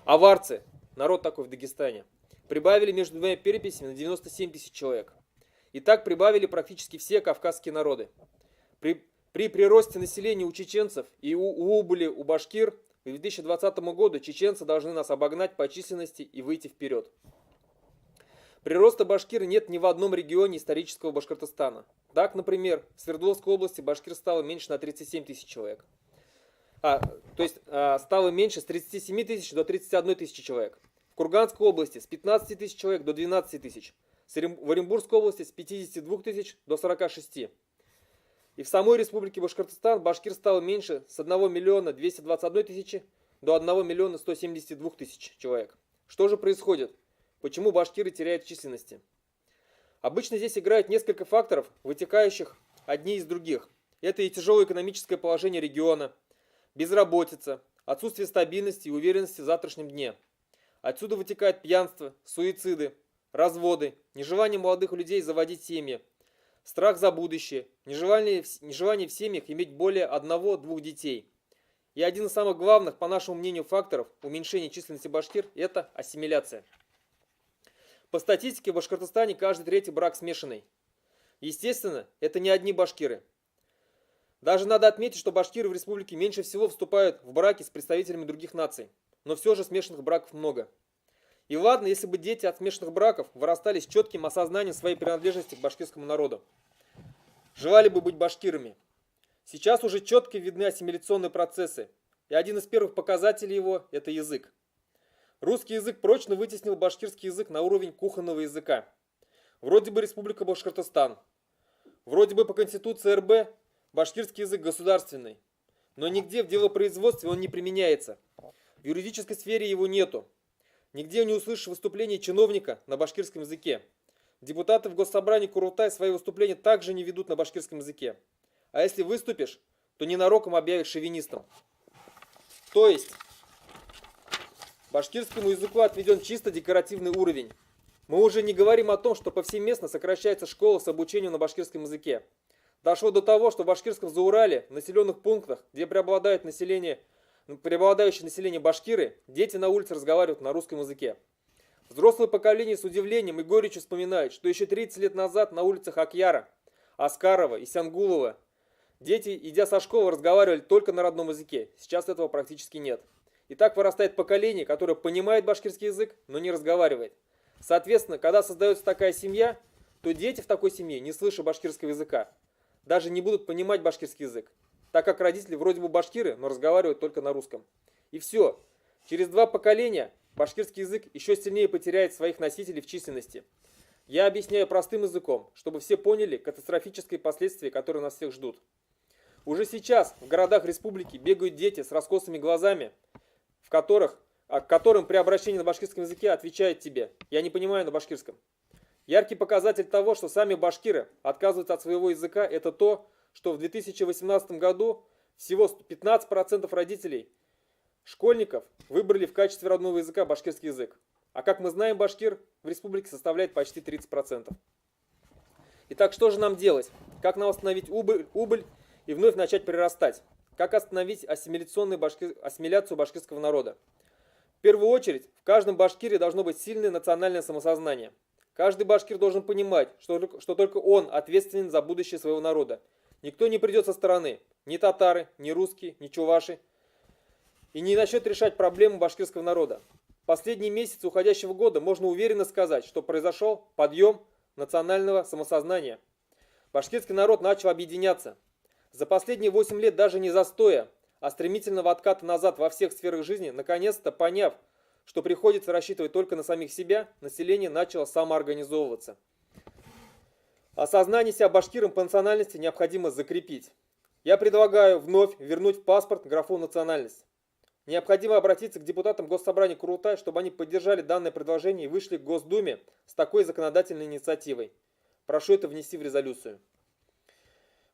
Аварцы, народ такой в Дагестане, прибавили между двумя переписями на 97 тысяч человек. И так прибавили практически все кавказские народы. При приросте населения у чеченцев и у убыли у башкир к 2020 году чеченцы должны нас обогнать по численности и выйти вперед. Прироста башкир нет ни в одном регионе исторического Башкортостана. Так, например, в Свердловской области башкир стало меньше на 37 тысяч человек. То есть стало меньше с 37 тысяч до 31 тысячи человек. В Курганской области с 15 тысяч человек до 12 тысяч. В Оренбургской области с 52 тысяч до 46. И в самой республике Башкортостан башкир стало меньше с 1 миллиона 221 тысячи до 1 миллиона 172 тысяч человек. Что же происходит? Почему башкиры теряют численности? Обычно здесь играют несколько факторов, вытекающих одни из других. Это и тяжелое экономическое положение региона, безработица, отсутствие стабильности и уверенности в завтрашнем дне. Отсюда вытекает пьянство, суициды, разводы, нежелание молодых людей заводить семьи, страх за будущее, нежелание в семьях иметь более одного-двух детей. И один из самых главных, по нашему мнению, факторов уменьшения численности башкир – это ассимиляция. По статистике, в Башкортостане каждый третий брак смешанный. Естественно, это не одни башкиры. Даже надо отметить, что башкиры в республике меньше всего вступают в браки с представителями других наций. Но все же смешанных браков много. И ладно, если бы дети от смешанных браков вырастали с четким осознанием своей принадлежности к башкирскому народу. Желали бы быть башкирами. Сейчас уже четко видны ассимиляционные процессы. И один из первых показателей его – это язык. Русский язык прочно вытеснил башкирский язык на уровень кухонного языка. Вроде бы Республика Башкортостан. Вроде бы по Конституции РБ башкирский язык государственный. Но нигде в делопроизводстве он не применяется. В юридической сфере его нету. Нигде не услышишь выступления чиновника на башкирском языке. Депутаты в Госсобрании Курултай свои выступления также не ведут на башкирском языке. А если выступишь, то ненароком объявят шовинистом. То есть башкирскому языку отведен чисто декоративный уровень. Мы уже не говорим о том, что повсеместно сокращается школа с обучением на башкирском языке. Дошло до того, что в башкирском Заурале, в населенных пунктах, где преобладающее население башкиры, дети на улице разговаривают на русском языке. Взрослое поколение с удивлением и горечью вспоминает, что еще 30 лет назад на улицах Акъяра, Аскарова и Сянгулова дети, идя со школы, разговаривали только на родном языке. Сейчас этого практически нет. И так вырастает поколение, которое понимает башкирский язык, но не разговаривает. Соответственно, когда создается такая семья, то дети в такой семье, не слыша башкирского языка, даже не будут понимать башкирский язык, так как родители вроде бы башкиры, но разговаривают только на русском. И все. Через два поколения башкирский язык еще сильнее потеряет своих носителей в численности. Я объясняю простым языком, чтобы все поняли катастрофические последствия, которые нас всех ждут. Уже сейчас в городах республики бегают дети с раскосыми глазами, которым при обращении на башкирском языке отвечают тебе: «Я не понимаю на башкирском». Яркий показатель того, что сами башкиры отказываются от своего языка, это то, что в 2018 году всего 15% родителей школьников выбрали в качестве родного языка башкирский язык. А как мы знаем, башкир в республике составляет почти 30%. Итак, что же нам делать? Как нам остановить убыль и вновь начать прирастать? Как остановить ассимиляцию башкирского народа? В первую очередь, в каждом башкире должно быть сильное национальное самосознание. Каждый башкир должен понимать, что только он ответственен за будущее своего народа. Никто не придет со стороны. Ни татары, ни русские, ни чуваши. И не начнет решать проблему башкирского народа. Последние месяцы уходящего года можно уверенно сказать, что произошел подъем национального самосознания. Башкирский народ начал объединяться. За последние 8 лет даже не застоя, а стремительного отката назад во всех сферах жизни, наконец-то поняв, что приходится рассчитывать только на самих себя, население начало самоорганизовываться. Осознание себя башкиром по национальности необходимо закрепить. Я предлагаю вновь вернуть в паспорт графу «национальность». Необходимо обратиться к депутатам Госсобрания Курултай, чтобы они поддержали данное предложение и вышли к Госдуме с такой законодательной инициативой. Прошу это внести в резолюцию.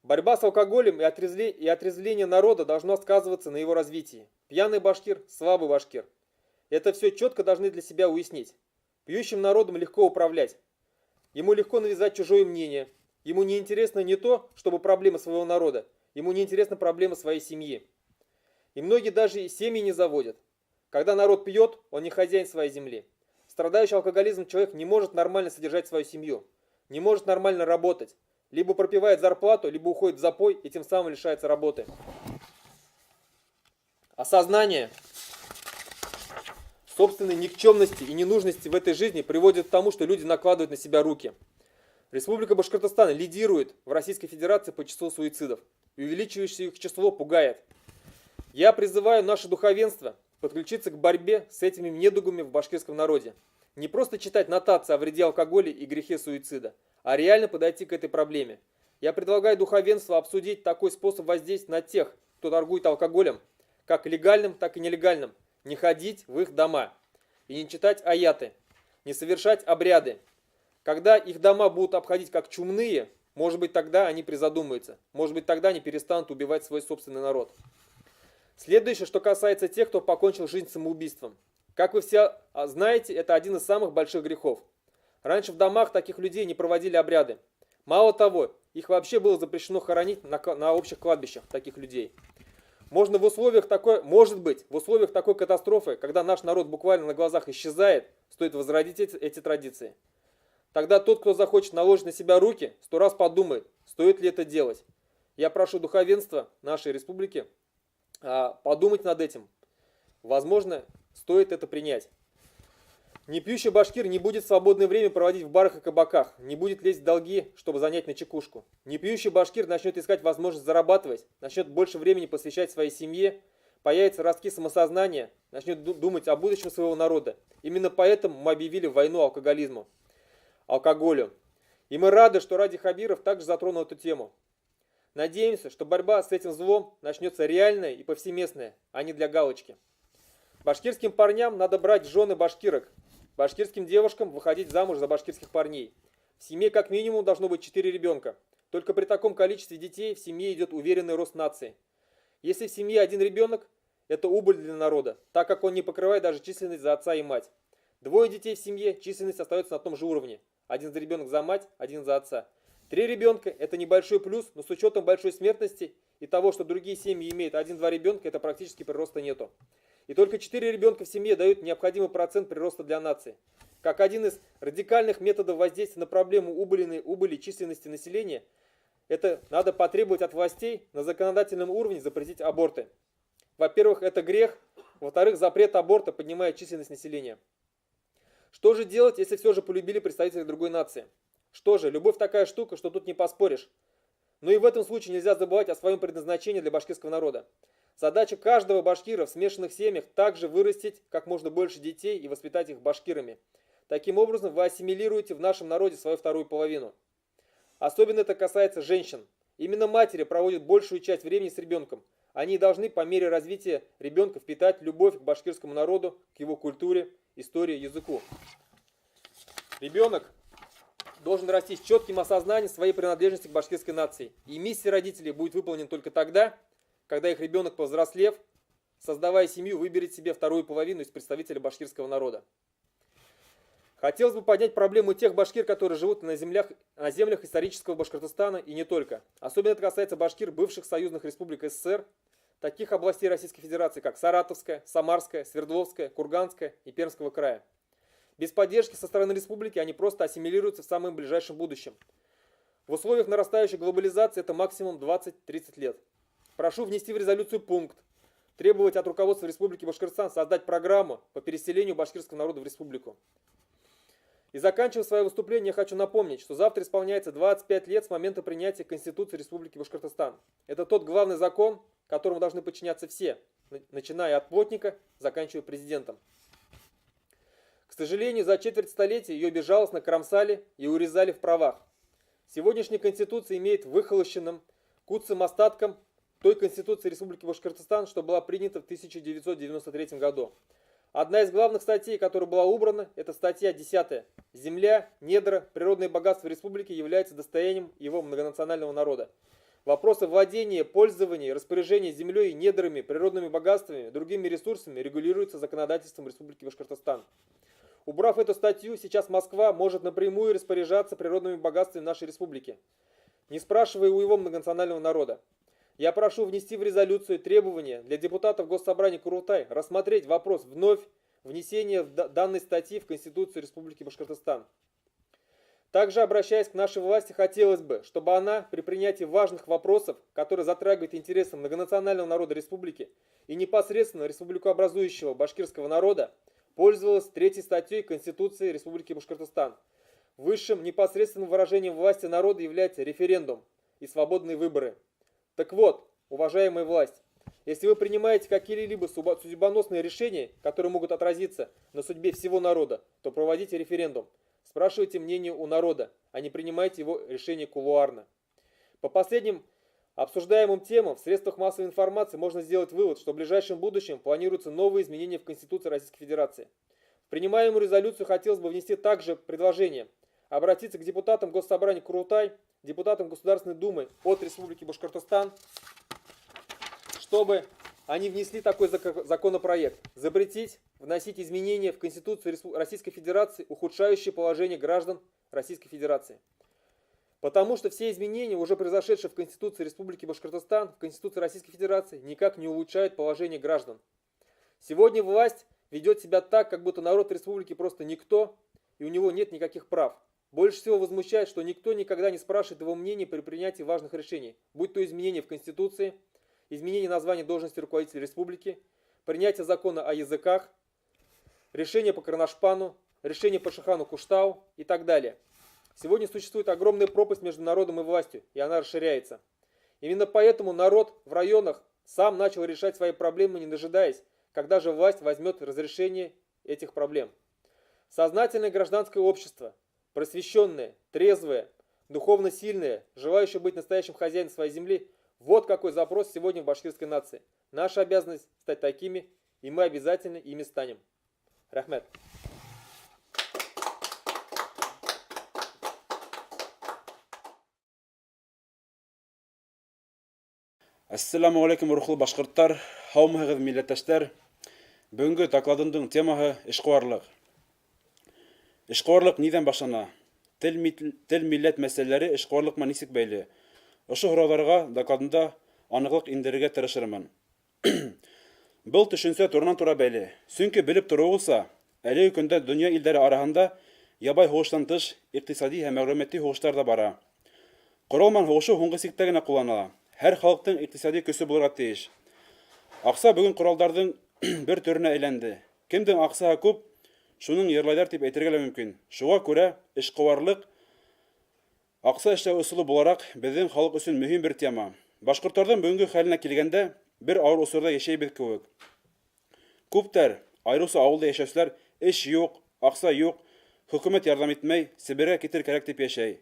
Борьба с алкоголем и отрезвление народа должно сказываться на его развитии. Пьяный башкир – слабый башкир. Это все четко должны для себя уяснить. Пьющим народом легко управлять. Ему легко навязать чужое мнение. Ему не интересно не то, чтобы проблемы своего народа. Ему не интересна проблема своей семьи. И многие даже и семьи не заводят. Когда народ пьет, он не хозяин своей земли. Страдающий алкоголизмом человек не может нормально содержать свою семью. не может нормально работать. Либо пропивает зарплату, либо уходит в запой и тем самым лишается работы. Осознание собственной никчемности и ненужности в этой жизни приводит к тому, что люди накладывают на себя руки. Республика Башкортостан лидирует в Российской Федерации по числу суицидов. И увеличивающееся их число пугает. Я призываю наше духовенство подключиться к борьбе с этими недугами в башкирском народе. Не просто читать нотации о вреде алкоголя и грехе суицида, а реально подойти к этой проблеме. Я предлагаю духовенству обсудить такой способ воздействия на тех, кто торгует алкоголем, как легальным, так и нелегальным, не ходить в их дома и не читать аяты, не совершать обряды. Когда их дома будут обходить как чумные, может быть, тогда они призадумаются, может быть, тогда они перестанут убивать свой собственный народ. Следующее, что касается тех, кто покончил жизнь самоубийством. Как вы все знаете, это один из самых больших грехов. Раньше в домах таких людей не проводили обряды. Мало того, их вообще было запрещено хоронить на общих кладбищах таких людей. Можно в условиях такой, может быть, в условиях такой катастрофы, когда наш народ буквально на глазах исчезает, стоит возродить эти традиции. Тогда тот, кто захочет наложить на себя руки, сто раз подумает, стоит ли это делать. Я прошу духовенство нашей республики подумать над этим. Возможно, стоит это принять. Непьющий башкир не будет свободное время проводить в барах и кабаках, не будет лезть в долги, чтобы занять на чекушку. Непьющий башкир начнет искать возможность зарабатывать, начнет больше времени посвящать своей семье, появятся ростки самосознания, начнет думать о будущем своего народа. Именно поэтому мы объявили войну алкоголизму, алкоголю. И мы рады, что Радий Хабиров также затронул эту тему. Надеемся, что борьба с этим злом начнется реальная и повсеместная, а не для галочки. Башкирским парням надо брать жены башкирок, башкирским девушкам выходить замуж за башкирских парней. В семье как минимум должно быть 4 ребенка. Только при таком количестве детей в семье идет уверенный рост нации. Если в семье один ребенок, это убыль для народа, так как он не покрывает даже численность за отца и мать. Двое детей в семье, численность остается на том же уровне. Один ребенок за мать, один за отца. 3 ребенка – это небольшой плюс, но с учетом большой смертности и того, что другие семьи имеют 1-2 ребенка, это практически прироста нету. И только 4 ребенка в семье дают необходимый процент прироста для нации. Как один из радикальных методов воздействия на проблему убыли численности населения, это надо потребовать от властей на законодательном уровне запретить аборты. Во-первых, это грех. Во-вторых, запрет аборта поднимает численность населения. Что же делать, если все же полюбили представителей другой нации? Что же, любовь такая штука, что тут не поспоришь. Но и в этом случае нельзя забывать о своем предназначении для башкирского народа. Задача каждого башкира в смешанных семьях также вырастить как можно больше детей и воспитать их башкирами. Таким образом, вы ассимилируете в нашем народе свою вторую половину. Особенно это касается женщин. Именно матери проводят большую часть времени с ребенком. Они должны по мере развития ребенка впитать любовь к башкирскому народу, к его культуре, истории, языку. Ребенок должен расти с четким осознанием своей принадлежности к башкирской нации. И миссия родителей будет выполнена только тогда, когда их ребенок, повзрослев, создавая семью, выберет себе вторую половину из представителя башкирского народа. Хотелось бы поднять проблему тех башкир, которые живут на землях исторического Башкортостана и не только. Особенно это касается башкир бывших союзных республик СССР, таких областей Российской Федерации, как Саратовская, Самарская, Свердловская, Курганская и Пермского края. Без поддержки со стороны республики они просто ассимилируются в самом ближайшем будущем. В условиях нарастающей глобализации это максимум 20-30 лет. Прошу внести в резолюцию пункт: требовать от руководства Республики Башкортостан создать программу по переселению башкирского народа в республику. И заканчивая свое выступление, я хочу напомнить, что завтра исполняется 25 лет с момента принятия Конституции Республики Башкортостан. Это тот главный закон, которому должны подчиняться все, начиная от плотника, заканчивая президентом. К сожалению, за четверть столетия ее безжалостно кромсали и урезали в правах. Сегодняшняя Конституция имеет выхолощенным куцым остатком той Конституции Республики Башкортостан, что была принята в 1993 году. Одна из главных статей, которая была убрана, это статья 10. Земля, недра, природные богатства республики являются достоянием его многонационального народа. Вопросы владения, пользования, распоряжения землей, недрами, природными богатствами, другими ресурсами регулируются законодательством Республики Башкортостан. Убрав эту статью, сейчас Москва может напрямую распоряжаться природными богатствами нашей республики, не спрашивая у его многонационального народа. Я прошу внести в резолюцию требования для депутатов Госсобрания Курултай рассмотреть вопрос вновь внесения данной статьи в Конституцию Республики Башкортостан. Также, обращаясь к нашей власти, хотелось бы, чтобы она при принятии важных вопросов, которые затрагивают интересы многонационального народа республики и непосредственно республикообразующего башкирского народа, пользовалась третьей статьей Конституции Республики Башкортостан. Высшим непосредственным выражением власти народа является референдум и свободные выборы. Так вот, уважаемая власть, если вы принимаете какие-либо судьбоносные решения, которые могут отразиться на судьбе всего народа, то проводите референдум. Спрашивайте мнение у народа, а не принимайте его решение кулуарно. По последним обсуждаемым темам в средствах массовой информации можно сделать вывод, что в ближайшем будущем планируются новые изменения в Конституции Российской Федерации. В принимаемую резолюцию хотелось бы внести также предложение обратиться к депутатам Госсобрания Курултай, депутатам Государственной Думы от Республики Башкортостан, чтобы они внесли такой законопроект. Запретить вносить изменения в Конституцию Российской Федерации, ухудшающие положение граждан Российской Федерации. Потому что все изменения, уже произошедшие в Конституции Республики Башкортостан, в Конституции Российской Федерации, никак не улучшают положение граждан. Сегодня власть ведет себя так, как будто народ республики просто никто, и у него нет никаких прав. Больше всего возмущает, что никто никогда не спрашивает его мнения при принятии важных решений, будь то изменения в Конституции, изменение названия должности руководителя республики, принятие закона о языках, решение по Кроношпану, решение по Шихану Куштау и так далее. Сегодня существует огромная пропасть между народом и властью, и она расширяется. Именно поэтому народ в районах сам начал решать свои проблемы, не дожидаясь, когда же власть возьмет разрешение этих проблем. Сознательное гражданское общество, просвещенное, трезвое, духовно сильное, желающее быть настоящим хозяином своей земли – вот какой запрос сегодня в башкирской нации. Наша обязанность стать такими, и мы обязательно ими станем. Рәхмәт. Әссәләмү ғәләйкүм, рухлы башҡорттар, һаумыһығыҙ, милләттәштәр. Бөгөнгө докладымдың темаһы эшҡыуарлыҡ. Эшҡыуарлыҡ ниҙән башлана? Тел, тел милләт мәсьәләләре эшҡыуарлыҡ менән нисек бәйле? Ошо һорауҙарға докладымда аныҡлыҡ индерергә тырышырмын. Был төшөнсә туранан-тура бәйле. Сөнки белеп тороуығыҙса, әлеге көндә донъя илдәре араһында ябай һуғыштан тыш иҡтисади һәм мәғлүмәти һуғыштар да бара. Ҡорал менән һуғышыу һуңғы сиктә генә ҡулланыла. Һәр халыҡтың иҡтисади көсө булырға тейеш. Аҡса бөгөн ҡоралдарҙың бер төрөнә әйләнде. Кемдең аҡсаһы күп, шуның йырлайҙар тип әйтергә лә мөмкин. Шуға күрә эшҡыуарлыҡ аҡса эшләү ысулы булараҡ беҙҙең халыҡ өсөн мөһим бер тема. Башҡорттарҙың бөгөнгө хәленә килгәндә, бер ауыр осорҙа йәшәйбеҙ кеүек. Күптәр, айырыуса ауылда йәшәүселәр, эш юҡ, аҡса юҡ, хөкүмәт ярҙам итмәй, Себергә китер кәрәк тип йәшәй.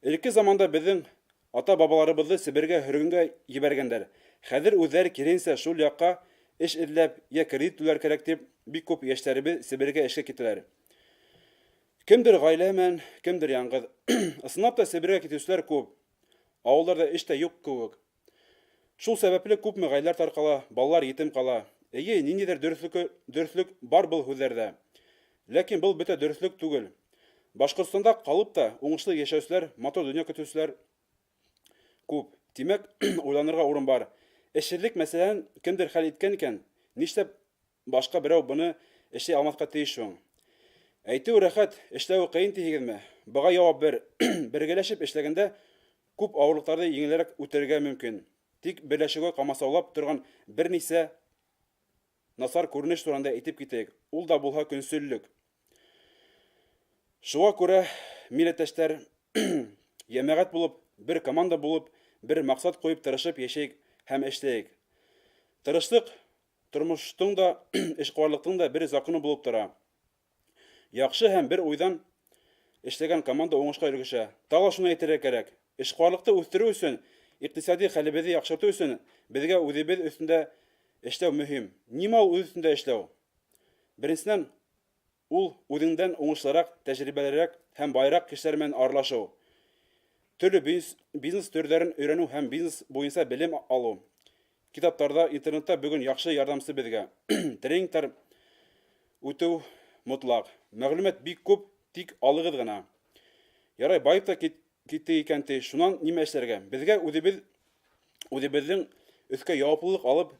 Элекке заманда беҙҙең ата-бабаларыбыҙҙы Себергә һөргөнгә ебәргәндәр. Хәҙер үҙҙәре киреһенсә шул яҡҡа эш эҙләп йә кредит түләр кәрәк тип бик күп йәштәребеҙ Себергә эшкә китәләр. Кемдер ғаиләһе менән, кемдер яңғыҙ. Ысынлап та Себергә китеүселәр күп. Ауылдарҙа эш тә юҡ кеүек. Шул сәбәпле күпме ғаиләләр тарҡала, балалар етем ҡала. Эйе, ниндәйҙер дөрөҫлөк, дөрөҫлөк бар был һүҙҙәрҙә. Ләкин был бөтә дөрөҫлөк түгел. Башҡортостанда ҡалып та уңышлы йәшәүселәр, матур донъя көтөүселәр күп. Тимәк, уйланырға урын бар. Эшһеҙлек мәсьәләһен кемдер хәл иткән икән, нишләп башҡа берәү быны эшләй алмаҫҡа тейеш һуң? Әйтеүе рәхәт, эшләүе ҡыйын тиһегеҙме? Быға яуап бер. Бергәләшеп эшләгәндә күп ауырлыҡтарҙы еңелерәк үтергә мөмкин. Тик берләшеүгә ҡамасаулап торған бер нисә насар күренеш турында әйтеп китәйек. Ул да булһа көнсөллөк. Шуға күрә, милләттәштәр, йәмәғәт булып, бер команда булып, бер маҡсат ҡуйып тырышып йәшәйек һәм эшләйек. Тырышлыҡ тормоштоң да, эшҡыуарлыҡтың да бер законы булып тора. Яҡшы һәм бер уйҙан эшләгән команда уңышҡа өлгәшә. Тағы шуны әйтергә кәрәк. Эшҡыуарлыҡты үҫтереү өсөн, иҡтисади хәлебеҙҙе яҡшыртыу өсөн беҙгә үҙебеҙ өҫтөндә эшләү мөһим. Нимә ул үҙ өҫтөндә эшләү? Беренсенән, ул үҙеңдән уңышлыраҡ, тәжрибәлерәк һәм байыраҡ кешеләр менән аралашыу. Төрлө бизнес төрҙәрен өйрәнеү һәм бизнес буйынса белем алыу. Китаптарҙа, интернетта бөгөн яҡшы ярҙамсы беҙгә. Тренингтар үтеү мотлаҡ. Мәғлүмәт бик күп, тик алығыҙ ғына. Ярай, байып та китте икән ти, шунан нимә эшләргә? Беҙгә үҙебеҙ үҙебеҙҙең өҫкә яуаплылыҡ алып,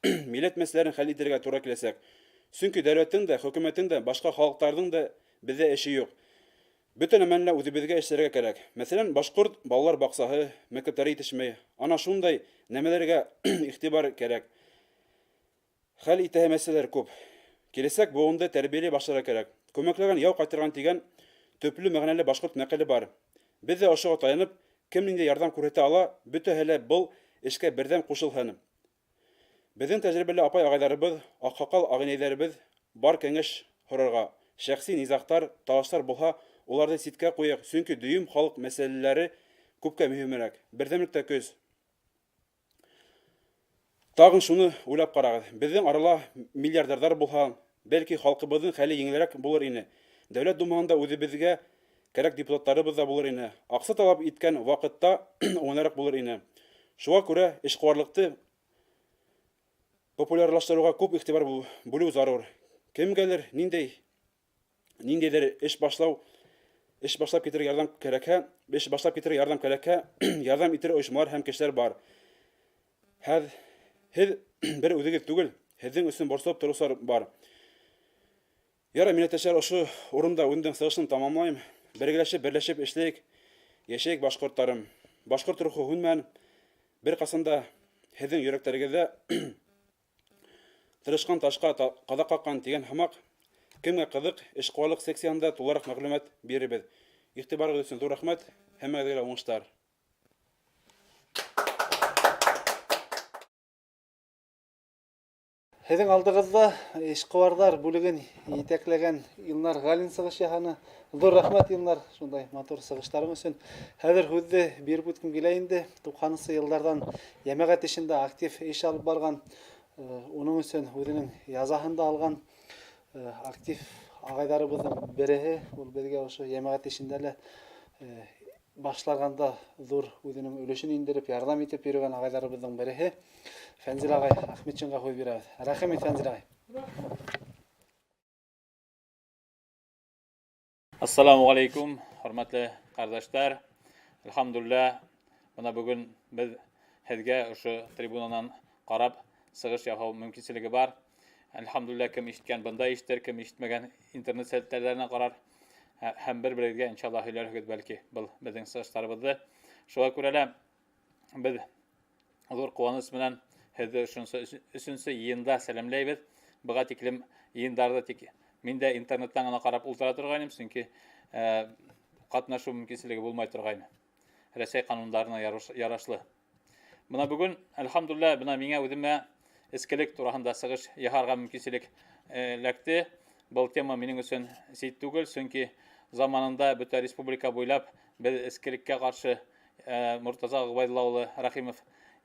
милләт мәсьәләләрен хәл итергә тура киләсәк. Сөнки дәүләттең дә, хөкүмәттең дә, башҡа халыҡтарҙың да беҙҙә эше юҡ. Бөтә нәмәне лә үҙебеҙгә эшләргә кәрәк. Мәҫәлән, башҡорт балалар баҡсаһы, мәктәптәре етешмәй. Ана шундай нәмәләргә игътибар кәрәк. Хәл итәһе мәсьәләләр күп. Киләсәк быуынды тәрбиәләй башларга кәрәк. Күмәкләгән яу ҡайтарған тигән төплө мәғәнәле башҡорт мәҡәле бар. Беҙ ҙә ошоға таянып, кем ниндәй ярҙам күрһәтә ала, бөтәһе лә был эшкә берҙәм ҡушылһын. Беҙҙең тәжрибәле апай-ағайҙарыбыҙ, аҡһаҡал ағинәйҙәребеҙ бар кәңәш һорарға. Шәхси низағтар, талаштар булһа, уларҙы ситкә ҡуйыҡ, сөнки дөйөм халыҡ мәсьәләләре күпкә мөһимерәк. Берҙәмлектә көс. Тағын шуны уйлап ҡарағыҙ, беҙҙең арала миллиардерҙар булһа, бәлки, халҡыбыҙҙың хәле еңелерәк булыр ине. Дәүләт Думаһында үҙебеҙгә кәрәк депутаттарыбыҙ ҙа булыр ине. Аҡса талап иткән ваҡытта уңайлыраҡ булыр ине. Шуға күрә эшҡыуарлыҡты популярлаштырыуға күп игътибар бүлү зарур. Кемгәлер ниндәй ниндәйҙер эш башлау эш башлап китергә ярҙам кәрәкһә, эш башлап китергә ярҙам кәрәкһә, ярҙам итер оешмалар һәм кешеләр бар. Һәр һеҙ бер үҙегеҙ түгел, һеҙҙең өсөн борсолоп тороусылар бар. Ярай, милләттәшләр, ошо урында үҙемдең сығышын тамамлайым. Бергәләшеп, берләшеп эшләйек, йәшәйек, башҡорттарым. Башҡорт рухы һүнмәһен бер ҡасан да һеҙҙең йөрәктәрегеҙҙә. Тырышҡан ташҡа ҡаҙаҡ ҡаҡҡан тигән һымаҡ, кемгә ҡыҙыҡ, эшҡыуарлыҡ секцияһында тулыраҡ мәғлүмәт бирербеҙ. Иғтибарығыҙ өсөн ҙур рәхмәт, һәммәгеҙгә лә уңыштар. Һеҙҙең алдығыҙҙа эшҡыуарҙар бүлеген етәкләгән Илнар Ғалин сығыш яһаны. Ҙур рәхмәт, Илнар, шундай матур сығыштарың өсөн. Хәҙер һүҙҙе биреп үткем килә инде. 90-нсы йылдарҙан йәмәғәт эшендә актив эш алып барған, уның өсөн үҙенең язаһын да алған актив ағайҙарыбыҙҙың береһе. Ул беҙгә ошо йәмәғәт эшендә лә башлағанда ҙур үҙенең өлөшөн индереп, ярҙам итеп йөрөгән ағайҙарыбыҙҙың береһе. Фәнзил ағай Әхмәтшинға һүҙ бирәбеҙ. Рәхим ит, Фәнзил ағай. Ассаламу алейкум, хөрмәтле ҡәрҙәштәр. Әлхәмдүлилләһ, бына бөгөн беҙ һеҙгә ошо трибунанан ҡарап сығыш яһау мөмкинселеге бар. Әлхәмдүлилләһ, кем ишеткән бында ишетер, кем ишетмәгән интернет селтәрҙәренә ҡарар һәм бер-берегеҙгә иншаллаһ һөйләрһегеҙ бәлки был беҙҙең сығыштарыбыҙҙы. Шуға күрә лә беҙ ҙур ҡыуаныс менән һеҙҙе өсөнсө йыйында сәләмләйбеҙ. Быға тиклем йыйындарҙы тик мин дә интернеттан ғына ҡарап ултыра торғайным, сөнки ҡатнашыу мөмкинселеге булмай торғайны. Рәсәй ҡанундарына ярашлы. Бына бөгөн, әлхәмдүлилләһ, бына миңә үҙемә эскелек тураһында сығыш яһарға мөмкинселек эләкте. Был тема минең өсөн сит түгел, сөнки заманында бөтә республика буйлап беҙ эскелеккә ҡаршы Мортаза Ғөбәйҙулла улы Рәхимов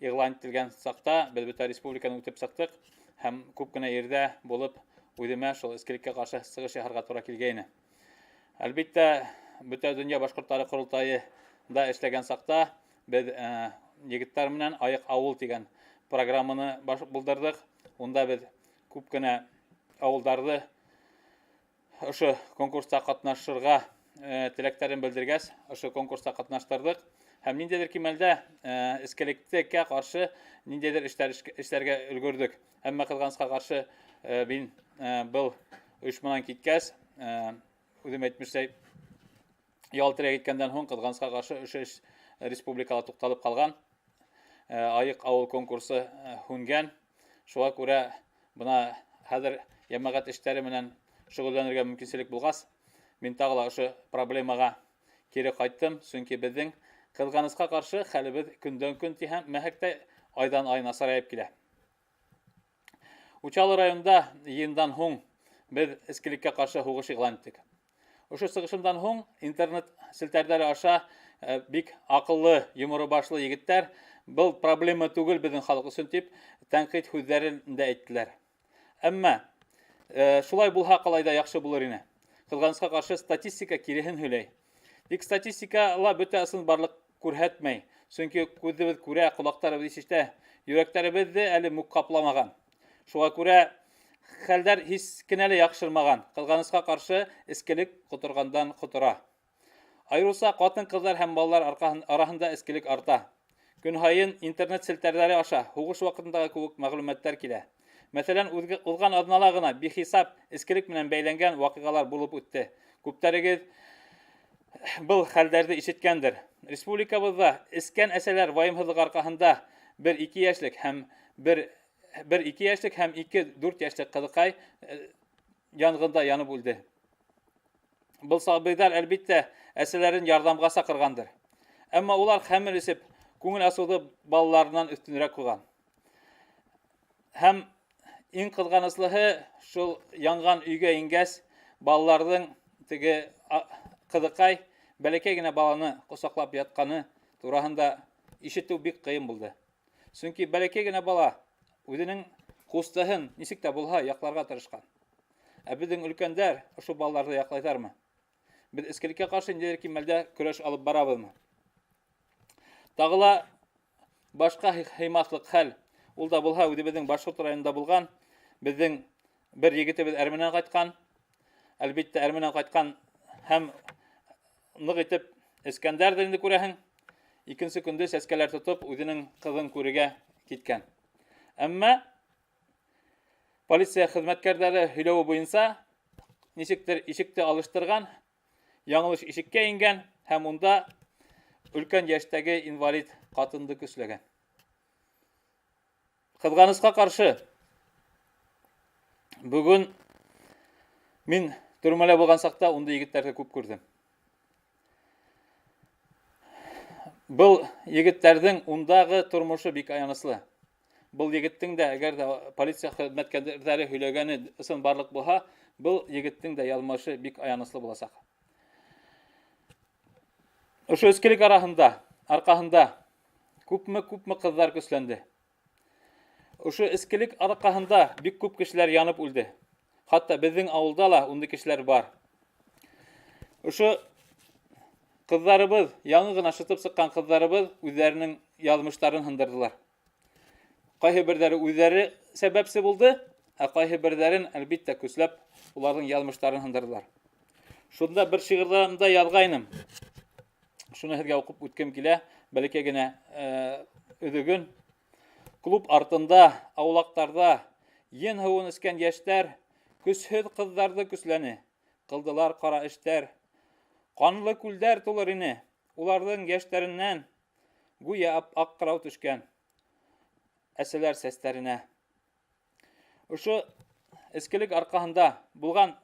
иғлан ителгән саҡта беҙ бөтә республиканы үтеп сыҡтыҡ һәм күп кенә ерҙә булып үҙемә шул эскелеккә ҡаршы сығыш яһарға тура килгәйне. Әлбиттә, бөтә донъя башҡорттары ҡоролтайы да эшләгән саҡта беҙ егеттәр менән Айыҡ ауыл тигән программаны булдырҙыҡ. Унда беҙ күп кенә ауылдарҙы ошо конкурста ҡатнашырға теләктәрен белдергәс, ошо конкурста ҡатнаштырҙыҡ. Һәм ниндәйҙер кимәлдә эскелеккә ҡаршы ниндәйҙер эштәр эшләргә өлгөрҙөк. Әммә ҡыҙғанысҡа ҡаршы мин был ойошманан киткәс, үҙем әйтмешләй, ял итергә киткәндән һуң ҡыҙғанысҡа ҡаршы ошо эш республикала туҡталып ҡалған. Айыҡ ауыл конкурсы һүнгән. Шуға күрә бына хәҙер йәмәғәт эштәре менән шөғөлләнергә мөмкинселек булғас, мин тағы ла ошо проблемаға кире ҡайттым, сөнки беҙҙең ҡыҙғанысҡа ҡаршы хәлебеҙ көндән көн тиһәм, мәһәктә айҙан ай насарайып килә. Учалы районында йыйындан һуң беҙ эскелеккә ҡаршы һуғыш иғлан иттек. Ошо сығышымдан һуң интернет селтәрҙәре аша бик аҡыллы, йоморо башлы егеттәр был проблема түгел беҙҙең халыҡ өсөн тип тәнҡит һүҙҙәрен дә әйттеләр. Әммә шулай булһа ҡалай ҙа яҡшы булыр ине. Ҡыҙғанысҡа ҡаршы статистика киреһен һөйләй. Тик статистика ла бөтә ысынбарлыҡ күрһәтмәй. Сөнки күҙебеҙ күрә, ҡолаҡтарыбыҙ ишетә, йөрәктәребеҙҙе әле мүк ҡапламаған. Шуға күрә хәлдәр һис кенә лә яҡшырмаған. Ҡыҙғанысҡа ҡаршы эскелек ҡоторғандан ҡотора. Айырыуса ҡатын-ҡыҙҙар һәм балалар араһында эскелек арта. Көн һайын интернет селтәрҙәре аша һуғыш ваҡытындағы кеүек мәғлүмәттәр килә. Мәҫәлән, уҙған аҙнала ғына бихисап эскелек менән бәйләнгән ваҡиғалар булып үтте. Күптәрегеҙ был хәлдәрҙе ишеткәндер. Республикабыҙҙа эскән әсәләр вайымһыҙлыҡ арҡаһында бер 2 йәшлек һәм бер 2 йәшлек һәм 2-4 йәшлек ҡыҙыҡай янғында янып үлде. Был сабыйҙар, әлбиттә, әсәләрен ярҙамға саҡырғандыр. Әммә улар хәмер эсеп, күңел асыуҙы балаларынан өҫтөнөрәк ҡуйған. Һәм иң ҡыҙғаныслыһы, шул янған өйгә ингәс, балаларҙың теге ҡыҙыҡай бәләкәй генә баланы ҡосаҡлап ятҡаны тураһында ишетеү бик ҡыйын булды. Сөнки бәләкәй генә бала үҙенең ҡустыһын нисек тә булһа яҡларға тырышҡан. Ә беҙҙең өлкәндәр ошо балаларҙы яҡлайҙармы? Беҙ эскелеккә ҡаршы ниндәйҙер кимәлдә көрәш алып барабыҙмы? Тағы ла башҡа һыймаҫлыҡ хәл, ул да булһа үҙебеҙҙең Башҡорт районында булған, беҙҙең бер егетебеҙ әрменән ҡайтҡан, әлбиттә әрменән ҡайтҡан һәм ныҡ итеп эскәндәрҙер инде күрәһең. Икенсе көндө сәскәләр тотоп үҙенең ҡыҙын күрергә киткән. Әммә полиция хеҙмәткәрҙәре һөйләүе буйынса нисектер ишекте алыштырған, яңылыш ишеккә ингән һәм унда өлкән йәштәге инвалид ҡатынды көсләгән. Ҡыҙғанысҡа ҡаршы, бөгөн мин төрмәлә булған саҡта ундай егеттәрҙе күп күрҙем. Был егеттәрҙең ундағы тормошо бик аяныслы. Был егеттең дә, әгәр ҙә полиция хеҙмәткәрҙәре һөйләгәне ысын барлыҡ булһа, был егеттең дә яҙмышы бик аяныслы буласаҡ. Ошо эскелек арҡаһында күпме-күпме ҡыҙҙар көсләнде. Ошо эскелек арҡаһында бик күп кешеләр янып үлде. Хатта беҙҙең ауылда ла ундай кешеләр бар. Ошо ҡыҙҙарыбыҙ, яңы ғына шытып сыҡҡан ҡыҙҙарыбыҙ үҙҙәренең яҙмыштарын һындырҙылар. Ҡайһы берҙәре үҙҙәре сәбәпсе булды, ә ҡайһы берҙәрен, әлбиттә, көсләп уларҙың яҙмыштарын һындырҙылар. Шунда бер шиғырҙарымда яҙғайным. Шуны һеҙгә уҡып үткем килә, бәләкәй генә өҙөгөн. Клуб артында, аулаҡтарҙа ен һыуын эскән йәштәр көсһөҙ ҡыҙҙарҙы көсләне, ҡылдылар ҡара эштәр. Ҡанлы күлдәр тулыр ине, уларҙың йәштәренән гүйә ап-аҡ ҡырау төшкән әсәләр сәстәренә. Ошо эскелек арҡаһында булған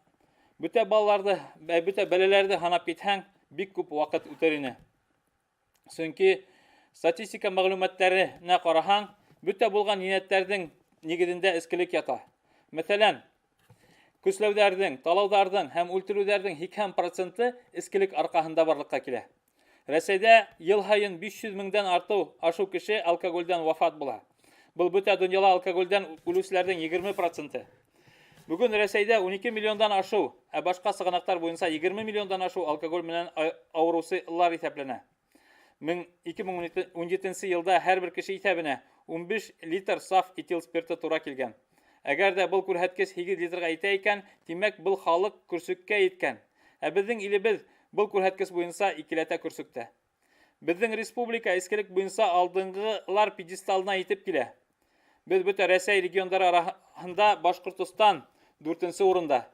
бөтә балаларҙы, бөтә бәләләрҙе һанап китһәң, бик күп ваҡыт үтер ине. Сөнки статистика мәғлүмәттәренә ҡараһаң, бөтә булған енәйәттәрҙең нигеҙендә эскелек ята. Мәҫәлән, көсләүҙәрҙең, талауҙарҙың һәм үлтереүҙәрҙең һикһән проценты эскелек арҡаһында барлыҡҡа килә. Рәсәйҙә йыл һайын 500 меңдән ашыу кеше алкоголдән вафат була. Был бөтә донъяла алкоголдән үлеүселәрҙең егерме проценты. Бөгөн Рәсәйҙә 12 миллиондан ашыу, ә башҡа сығанаҡтар буйынса 20 миллиондан ашыу алкоголь менән ауырыусылар иҫәпләнә. Ике мең ун етенсе йылда һәр бер кеше иҫәбенә 15 литр саф этил спирты тура килгән. Әгәр ҙә был күрһәткес 8 литрға етә икән, тимәк, был халыҡ көрсөккә еткән. Ә беҙҙең илебеҙ был күрһәткес буйынса икеләтә көрсөктә. Беҙҙең республика эскелек буйынса алдынғылар пьедесталына етеп килә. Беҙ бөтә Рәсәй региондары араһында Башҡортостан дүртенсе урында.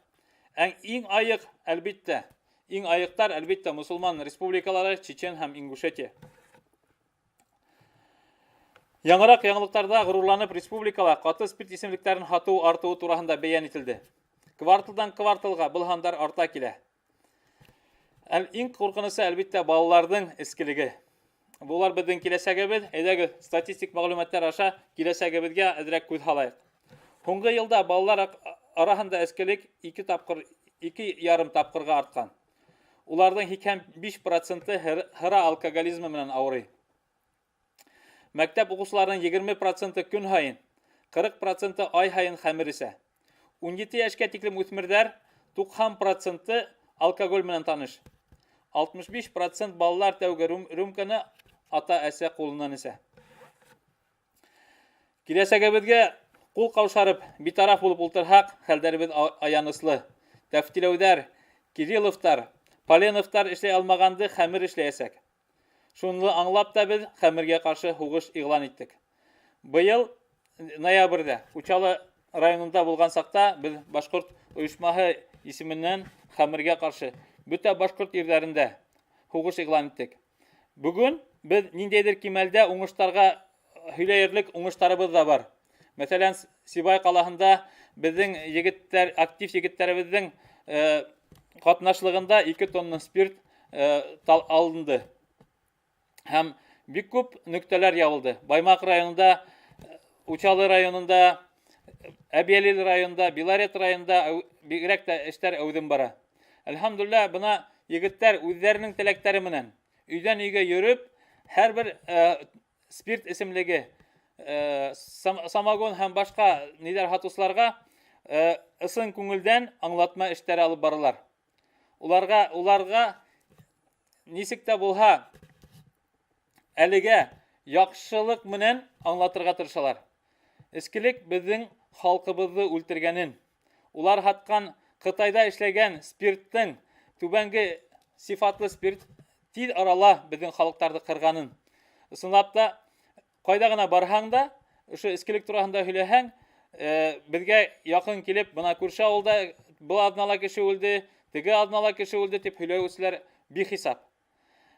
Иң айыҡ, әлбиттә, иң айыҡтар, әлбиттә, мосолман республикалары Чечен һәм Ингушетия. Яңыраҡ яңылыҡтарҙа ғорурланып республикала ҡаты спирт исемлектәрен һатыу артыуы тураһында бәйән ителде. Кварталдан кварталға был һандар арта килә. Иң ҡурҡынысы, әлбиттә, балаларҙың эскелеге. Булар беҙҙең киләсәгебеҙ. Әйҙәгеҙ, статистик мәғлүмәттәр аша киләсәгебеҙгә әҙерәк күҙ һалайыҡ. Һуңғы йылда балалар араһында эскелек ике ярым тапҡырға артҡан. Уларҙың һикһән биш проценты һыра алкоголизмы менән ауырый. Мәктәп уҡыусыларының егерме проценты көн һайын, ҡырыҡ проценты ай һайын хәмер эсә. Ун ете йәшкә тиклем үҫмерҙәр туҡһан проценты алкоголь менән таныш. Алтмыш биш процент балалар тәүге рюмканы ата-әсә ҡулынан эсә. Киләсәгебеҙгә ҡул ҡаушарып, битараф булып ултырһаҡ, хәлдәребеҙ аяныслы. Тәфтиләүҙәр, Кирилловтар, Поленовтар эшләй алмағанды хәмер эшләйәсәк. Шуны аңлап та беҙ хәмергә ҡаршы һуғыш иғлан иттек. Быйыл ноябрҙә Учалы районында булған саҡта беҙ башҡорт ойошмаһы исеменән хәмергә ҡаршы бөтә башҡорт ерҙәрендә һуғыш иғлан иттек. Бөгөн беҙ ниндәйҙер кимәлдә уңыштарға һөйләйерлек уңыштарыбыҙ ҙа бар. Мәҫәлән, Сибай ҡалаһында беҙҙең егеттәр, актив егеттәребеҙҙең ҡатнашлығында 2 тонна спирт алынды. Һәм бик күп нөктәләр ябылды. Баймаҡ районында, Учалы районында, Әбйәлил районында, Белорет районында бигерәк тә эштәр әүҙем бара. Әлхәмдүлилләһ, бына егеттәр үҙҙәренең теләктәре менән өйҙән өйгә йөрөп, һәр бер спирт эсемлеге, самогон һәм башҡа ниҙәр һатыусыларға ысын күңелдән аңлатма эштәре алып баралар. Уларға нисек тә булһа әлегә яҡшылыҡ менән аңлатырға тырышалар. Эскелек беҙҙең халҡыбыҙҙы үлтергәнен, улар һатҡан Ҡытайҙа эшләгән спирттың түбәнге сифатлы спирт тиҙ арала беҙҙең халыҡтарҙы ҡырғанын. Ысынлап та, ҡайҙа ғына барһаң да, ошо эскелек тураһында һөйләһәң, беҙгә яҡын килеп, бына күрше ауылда был аҙнала кеше үлде, теге аҙнала кеше үлде тип һөйләүселәр бихисап.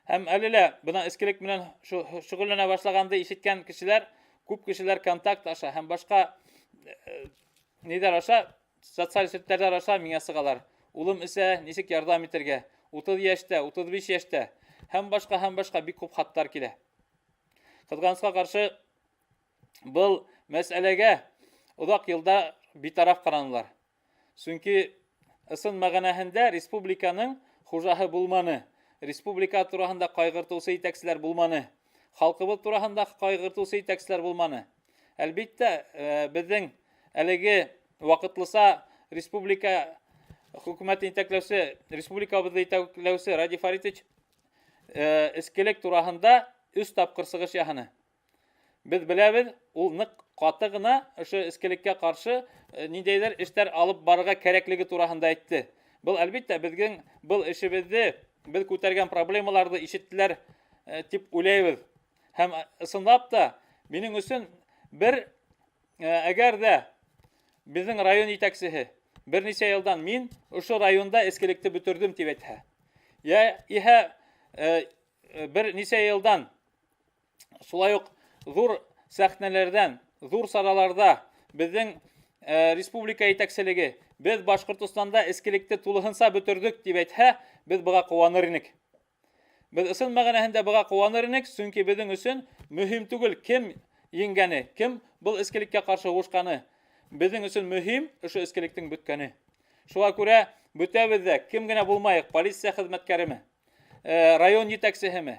Һәм әле лә бына эскелек менән шөғөлләнә башлағанды ишеткән кешеләр, күп кешеләр контакт аша һәм башҡа ниҙәр аша, социаль селтәрҙәр аша миңә сығалар. Улым эсә, нисек ярҙам итергә? 30 йәштә, 35 йәштә һәм башҡа, һәм башҡа бик күп хаттар килә. Ҡыҙғанысҡа ҡаршы, был мәсьәләгә оҙаҡ йылдар битараф ҡаранылар. Сөнки ысын мәғәнәһендә республиканың хужаһы булманы, республика тураһында ҡайғыртыусы етәкселәр булманы, халҡыбыҙ тураһында ҡайғыртыусы етәкселәр булманы. Әлбиттә, беҙҙең әлеге ваҡытлыса республика хөкүмәтен етәкләүсе, республикабыҙҙы етәкләүсе Радий Фаритович эскелек тураһында 3 тапҡыр сығыш яһаны. Беҙ беләбеҙ, ул ныҡ ҡаты ғына ошо эскелеккә ҡаршы ниндәйҙер эштәр алып барырға кәрәклеге тураһында әйтте. Был әлбиттә беҙҙең был эшебеҙҙе, беҙ күтәргән проблемаларҙы ишеттеләр тип уйлайбыҙ. Һәм ысынлап та минең өсөн бер, әгәр ҙә беҙҙең район етәксеһе бер нисә йылдан мин ошо районда эскелекте бөтөрҙөм тип әйтһә, йә иһә бер нисә йылдан шулай уҡ ҙур сәхнәләрҙән, ҙур сараларҙа беҙҙең республика етәкселеге беҙ Башҡортостанда эскелекте тулыһынса бөтөрҙөк тип әйтһә, беҙ быға ҡыуаныр инек. Беҙ ысын мәғәнәһендә быға ҡыуаныр инек, сөнки беҙҙең өсөн мөһим түгел кем еңгәне, кем был эскелеккә ҡаршы һуғышҡаны. Беҙҙең өсөн мөһим ошо эскелектең бөткәне. Шуға күрә бөтәбеҙ ҙә, кем генә булмайыҡ, полиция хеҙмәткәреме, район етәксеһеме,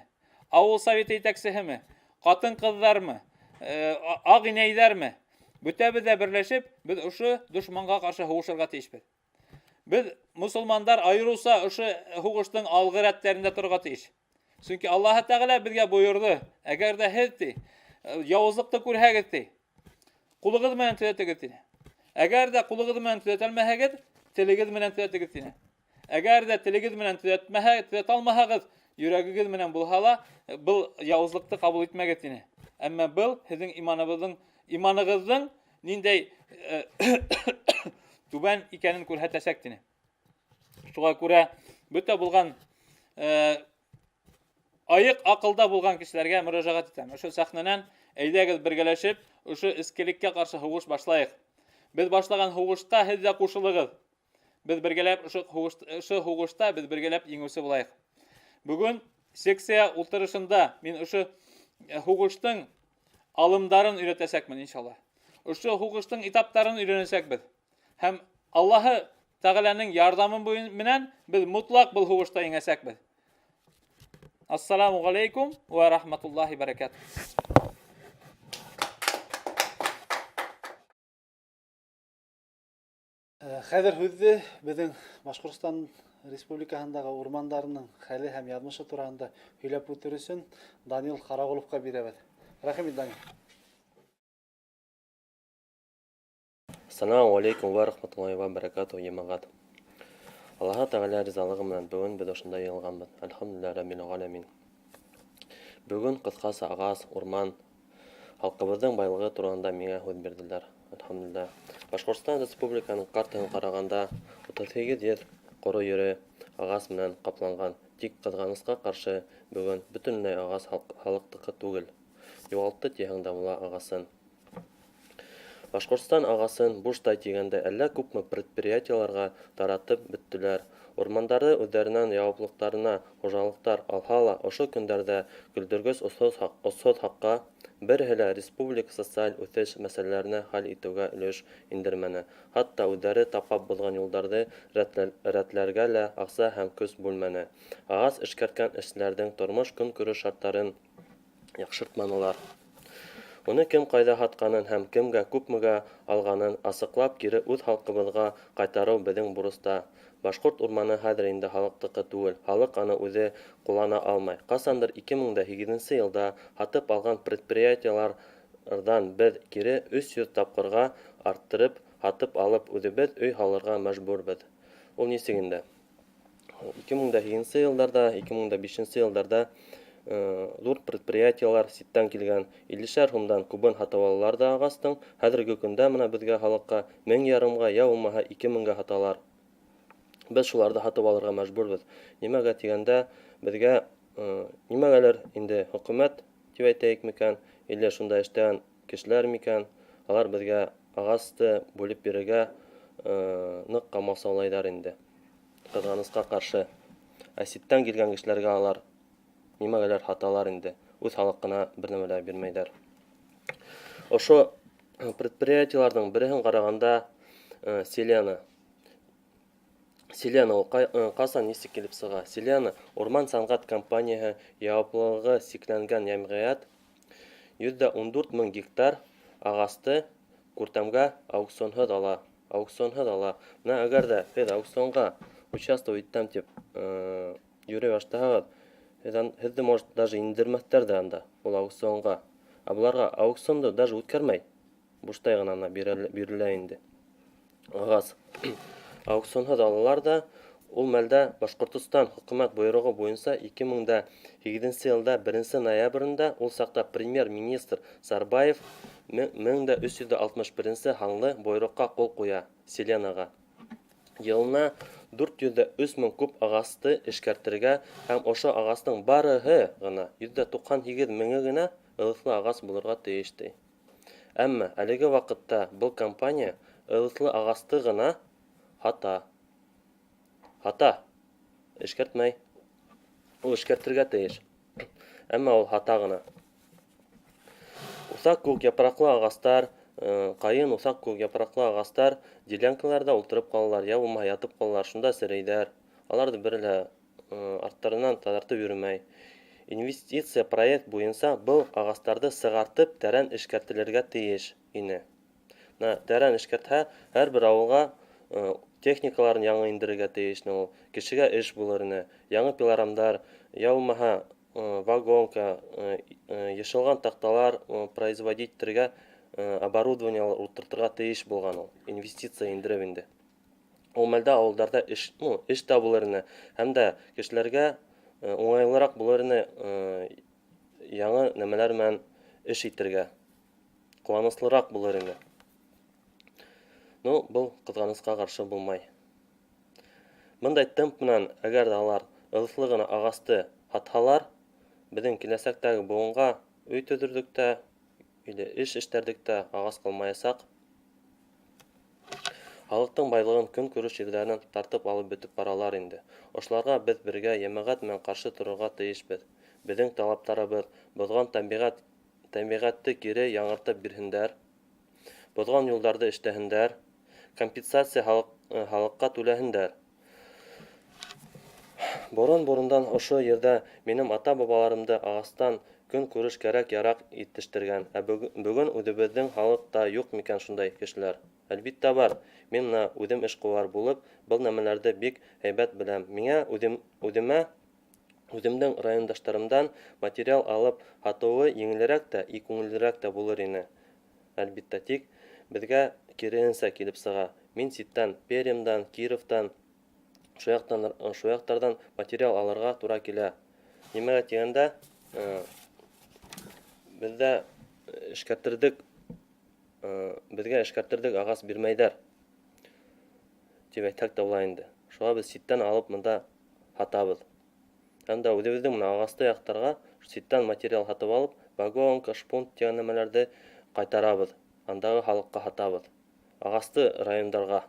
ауыл советы етәксеһеме, ҡатын-ҡыҙҙармы, аҡ инәйҙәрме, бөтәбеҙ ҙә берләшеп, беҙ ошо дошманға ҡаршы һуғышырға тейешбеҙ. Беҙ мосолмандар айырыуса ошо һуғыштың алғы рәттәрендә торорға тейеш. Сөнки Аллаһы Тәғәлә беҙгә бойорҙо, әгәр ҙә һеҙ ти, яуызлыҡты күрһәгеҙ ти, ҡулығыҙ менән төҙәтегеҙ тине. Әгәр ҙә ҡулығыҙ менән төҙәтә алмаһағыҙ, телегеҙ менән төҙәтегеҙ тине. Әгәр ҙә телегеҙ менән төҙәтә алмаһағыҙ, йөрәгегеҙ менән булһа ла, был яуызлыҡты ҡабул итмәгеҙ тине. Әммә был һеҙҙең иманығыҙҙың ниндәй түбән икәнен күрһәтәсәк тине. Шуға күрә бөтә булған айыҡ аҡылда булған кешеләргә мөрәжәғәт итәм. Ошо сәхнәнән әйҙәгеҙ бергәләшеп, ошо эскелеккә ҡаршы һуғыш башлайыҡ. Беҙ башлаған һуғышта һеҙ ҙә ҡушылығыҙ. Беҙ бергәләп ошо һуғышта беҙ бергәләп еңеүсе булайыҡ. Бөгөн секция ултырышында мин ошо һуғыштың алымдарын өйрәтәсәкмен иншалла. Ошо һуғыштың этаптарын өйрәнәсәкбеҙ. Һәм Аллаһы Тәғәләнең ярҙамы менән беҙ мотлаҡ был һуғышта еңәсәкбеҙ. Ассаламу алейкум ва рахматуллахи баракатух. Хәҙер һүҙҙе беҙҙең Башҡортостан Республикаһындағы урмандарының хәле һәм яҙмышы тураһында һөйләп үтер өсөн Данил Ҡарағоловҡа бирәбеҙ. Рәхим ит, Данил. Ассаламу алейкум ва рахматуллахи ва баракатух, йәмәғәт. Аллаһы Тәғәлә ризалығы менән бөгөн беҙ ошонда йыйылғанбыҙ. Әлхәмдүлилләһ раббил ғаләмин. Бөгөн ҡыҫҡаса ағас, урман, халҡыбыҙҙың байлығы тураһында миңә һүҙ бирҙеләр. Әлхәмдүлилләһ. Башҡортостан Республикаһының картаһын ҡарағанда утыҙ һигеҙ йөҙ ҡоро ере ағас менән ҡапланған. Тик, ҡыҙғанысҡа ҡаршы, бөгөн бөтөнләй ағас халыҡтыҡы түгел. Юғалтты тиһәң дә була ағасын. Башҡортостан ағасын буштай тигәндә әллә күпме предприятиеларға таратып бөттөләр. Урмандарҙы үҙҙәренең яуаплылыҡтарына хужалыҡтар алһа ла, ошо көндәрҙә көлдөргөс осһоҙ хаҡҡа береһе лә республика социаль үҫеш мәсьәләләрен хәл итеүгә өлөш индермәне, хатта үҙҙәре тапап боҙған юлдарҙы рәтләргә лә аҡса һәм көс бүлмәне, ағас эшкәрткән эшселәрҙең тормош-көнкүреш шарттарын яҡшыртманылар. Уны кем ҡайҙа һатҡанын һәм кемгә күпмегә алғанын асыҡлап кире үҙ халҡыбыҙға ҡайтарыу беҙҙең бурыста. Башҡорт урманы хәҙер инде халыҡтыҡы түгел, халыҡ аны үҙе ҡуллана алмай. Ҡасандыр 2008 йылда һатып алған предприятиеларҙан беҙ кире 300 тапҡырға арттырып һатып алып үҙебеҙ өй һалырға мәжбүрбеҙ. Ул нисек инде? 2008 йылдарҙа, 2005 йылдарҙа ҙур предприятиелар ситтән килгән иллешәр һумдан кубын һатып алалар ҙа ағастың, хәҙерге көндә мына беҙгә халыҡҡа мең ярымға, йә булмаһа 2000-гә һаталар. Беҙ шуларҙы һатып алырға мәжбүрбеҙ. Нимәгә тигәндә, беҙгә нимәгәлер инде хөкүмәт тип әйтәйек микән, или шунда эшләгән кешеләр микән, алар беҙгә ағасты бүлеп бирергә ныҡ ҡамасаулайҙар инде. Ҡыҙғанысҡа ҡаршы. Ә ситтән килгән кешеләргә алар нимәгәлер һаталар инде. Үҙ халыҡына бер нәмә лә бирмәйҙәр. Ошо предприятиеларҙың береһен ҡарағанда, Селена. Селена ул ҡасан нисек килеп сыға? Селена урман сәнғәт компанияһы яуаплылығы сикләнгән йәмғиәт 114 мең гектар ағасты күртәмгә аукционһыҙ ала. Аукционһыҙ ала. Бына әгәр ҙә һеҙ аукционға участвовать итәм тип йөрөй башлаһағыҙ, һеҙҙе, может, даже индермәҫтәр ҙә анда ул аукционға. Ә быларға аукционды даже үткәрмәй. Буштай ғына ана бирелә инде. Ағас. Аукционһыҙ алалар ҙа, ул мәлдә Башҡортостан хөкүмәт бойороғо буйынса 2008 йылда беренсе ноябрендә ул саҡта премьер-министр Сарбаев 1361 һанлы бойороҡҡа ҡул ҡуя Селенаға. Йылына 403 мең куб ағасты эшкәртергә һәм ошо ағастың барыһы ғына 198 меңе генә ылыҫлы ағас булырға тейеш ти. Әммә әлеге ваҡытта был компания ылыҫлы ағасты ғына һата. Һата. Эшкәртмәй. Ул эшкәртергә тейеш. Әммә ул һата ғына. Уҫаҡ кеүек япраҡлы ағастар, ҡайын, уҫаҡ кеүек япраҡлы ағастар делянкаларҙа ултырып ҡалалар, йә булмаһа ятып ҡалалар, шунда серейҙәр. Аларҙы бере лә арттарынан таҙартып йөрөмәй. Инвестиция проект буйынса был ағастарҙы сығартып тәрән эшкәртелергә тейеш ине. Бына тәрән эшкәртһә, һәр бер ауылға техникаларын яңы индерергә тейеш ине ул. Кешегә эш булыр ине. Яңы пилорамдар, йә булмаһа вагонка, йышылған таҡталар производить итергә оборудованиелар ултыртырға тейеш булған ул. Инвестиция индереп инде. Ул мәлдә ауылдарҙа эш тә булыр ине. Һәм дә кешеләргә уңайлыраҡ булыр ине яңы нәмәләр менән эш итергә. Ҡыуаныслыраҡ булыр ине. Ну, был ҡыҙғанысҡа ҡаршы булмай. Бындай темп менән, әгәр ҙә алар ылыҫлы ғына ағасты һатһалар, беҙҙең киләсәктәге быуынға өй төҙөрҙөк тә, или эш эштәрҙек тә ағас ҡалмаясаҡ. Халыҡтың байлығын көнкүреш ерҙәренән тартып алып бөтөп баралар инде. Ошоларға беҙ бергә йәмәғәт менән ҡаршы торорға тейешбеҙ. Беҙҙең талаптарыбыҙ боҙған тәбиғәтте кире яңыртып бирһендәр, боҙған юлдарҙы эшләһендәр, компенсация халыҡҡа түләһендәр. Борон-борондан ошо ерҙә минең ата-бабаларымды ағастан көнкүреш кәрәк-яраҡ етештергән. Ә бөгөн үҙебеҙҙең халыҡта юҡ микән шундай кешеләр? Әлбиттә бар. Мин мына үҙем эшҡыуар булып, был нәмәләрҙе бик һәйбәт беләм. Миңә үҙемдең райондаштарымдан материал алып һатыуы еңелерәк тә, и күңеллерәк тә булыр ине. Әлбиттә, тик беҙгә киреһенсә килеп сыға. Мин ситтән, Пермьдан, Кировтан, шул яҡтарҙан материал алырға тура килә. Нимәгә тигәндә, беҙҙә беҙгә эшкәртерҙек ағас бирмәйҙәр. Тип әйтһәк тә була инде. Шуға беҙ ситтән алып мында һатабыҙ. Һәм дә үҙебеҙҙең менән ағасты яҡтарға ситтән материал һатып алып, вагонка, шпунт тигән нәмәләрҙе ҡайтарабыҙ. Андағы халыҡҡа һатабыҙ. Ағасты райондарға.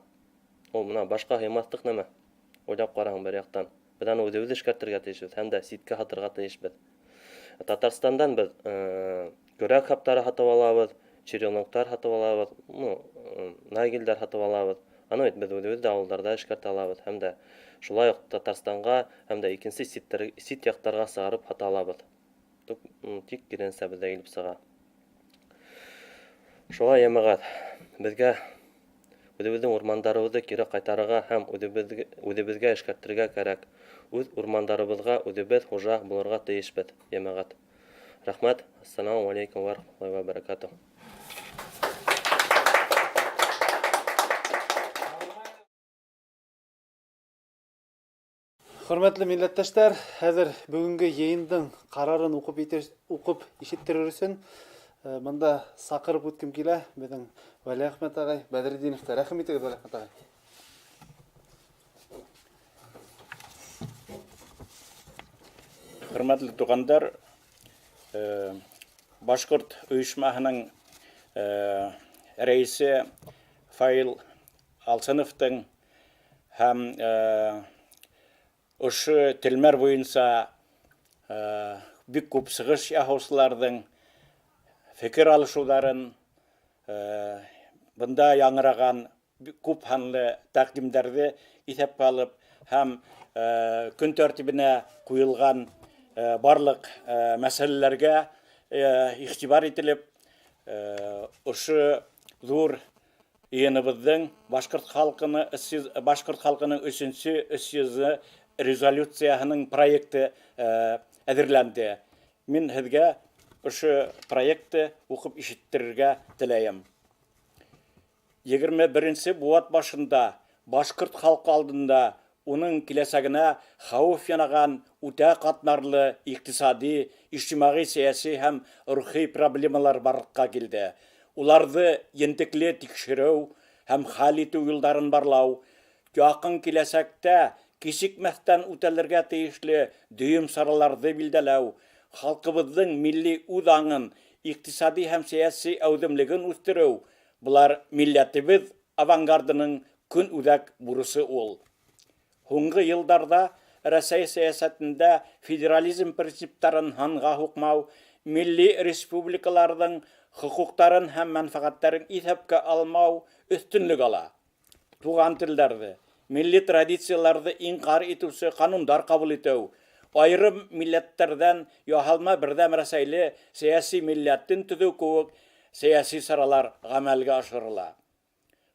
Ул мына башҡа һыймаҫлыҡ нәмә. Уйлап ҡараһаң бер яҡтан. Беҙ аны үҙебеҙ эшкәртергә тейешбеҙ һәм дә ситкә һатырға тейешбеҙ. Татарстандан беҙ көрәк һаптары һатып алабыҙ, череноктар һатып алабыҙ, ну, нагелдәр һатып алабыҙ. Аны бит беҙ үҙебеҙ дә ауылдарҙа эшкәртә алабыҙ һәм дә шулай уҡ Татарстанға һәм дә икенсе ситтәр, сит яҡтарға сығарып һата алабыҙ. Тик киренсә беҙҙә килеп сыға. Шулай, йәмәғәт, беҙгә үҙебеҙҙең урмандарыбыҙҙы кире ҡайтарырға һәм үҙебеҙ, үҙебеҙгә эшкәртергә кәрәк. Үҙ урмандарыбыҙға үҙебеҙ хужа булырға тейешбеҙ, йәмәғәт. Рәхмәт. Ассаламу алейкум ва рахматуллахи ва баракатуһ. Хөрмәтле милләттәштәр, хәҙер бөгөнгө йыйындың ҡарарын уҡып уҡып ишеттерер өсөн бында саҡырып үткем килә беҙҙең Вәлиәхмәт ағай Бәҙретдиновты. Рәхим итегеҙ, Вәлиәхмәт ағай. Хөрмәтле туғандар, Башҡорт ойошмаһының рәйесе Фаил Алсыновтың һәм ошо телмәр буйынса бик күп сығыш яһаусыларҙың фекер алышыуҙарын, бында яңыраған күп һанлы тәҡдимдәрҙе иҫәпкә алып һәм көн тәртибенә ҡуйылған барлыҡ мәсьәләләргә иғтибар ителеп, ошо ҙур йыйыныбыҙҙың башҡорт халҡының өсөнсө съезы резолюцияһының проекты әҙерләнде. Мин һеҙгә ошо проектты уҡып ишеттерергә теләйем. 21-нсе быуат башында башҡорт халҡы алдында уның киләсәгенә хәүеф янаған үтә ҡатмарлы иҡтисади, ижтимағи, сәйәси һәм рухи проблемалар барлыҡҡа килде. Уларҙы ентекле тикшереү һәм хәл итеү юлдарын барлау, яҡын киләсәктә кисекмәҫтән үтәлергә тейешле дөйөм сараларҙы билдәләү, халҡыбыҙҙың милли үҙ аңын, иҡтисади һәм сәйәси әүҙемлеген үҫтереү былар милләтебеҙ авангардының көн үҙәк бурысы ул. Һуңғы йылдарҙа Рәсәй сәйәсәтендә федерализм принциптарын һанға һуҡмау, милли республикаларҙың хоҡуҡтарын һәм мәнфәғәттәрен иҫәпкә алмау өҫтөнлөк ала. Туған телдәрҙе, милли традицияларҙы инҡар итеүсе ҡанундар ҡабул итеү, айырым милләттәрҙән яһалма берҙәм рәсәйле сәйәси милләтен төҙөү кеүек сәйәси саралар ғәмәлгә ашырыла.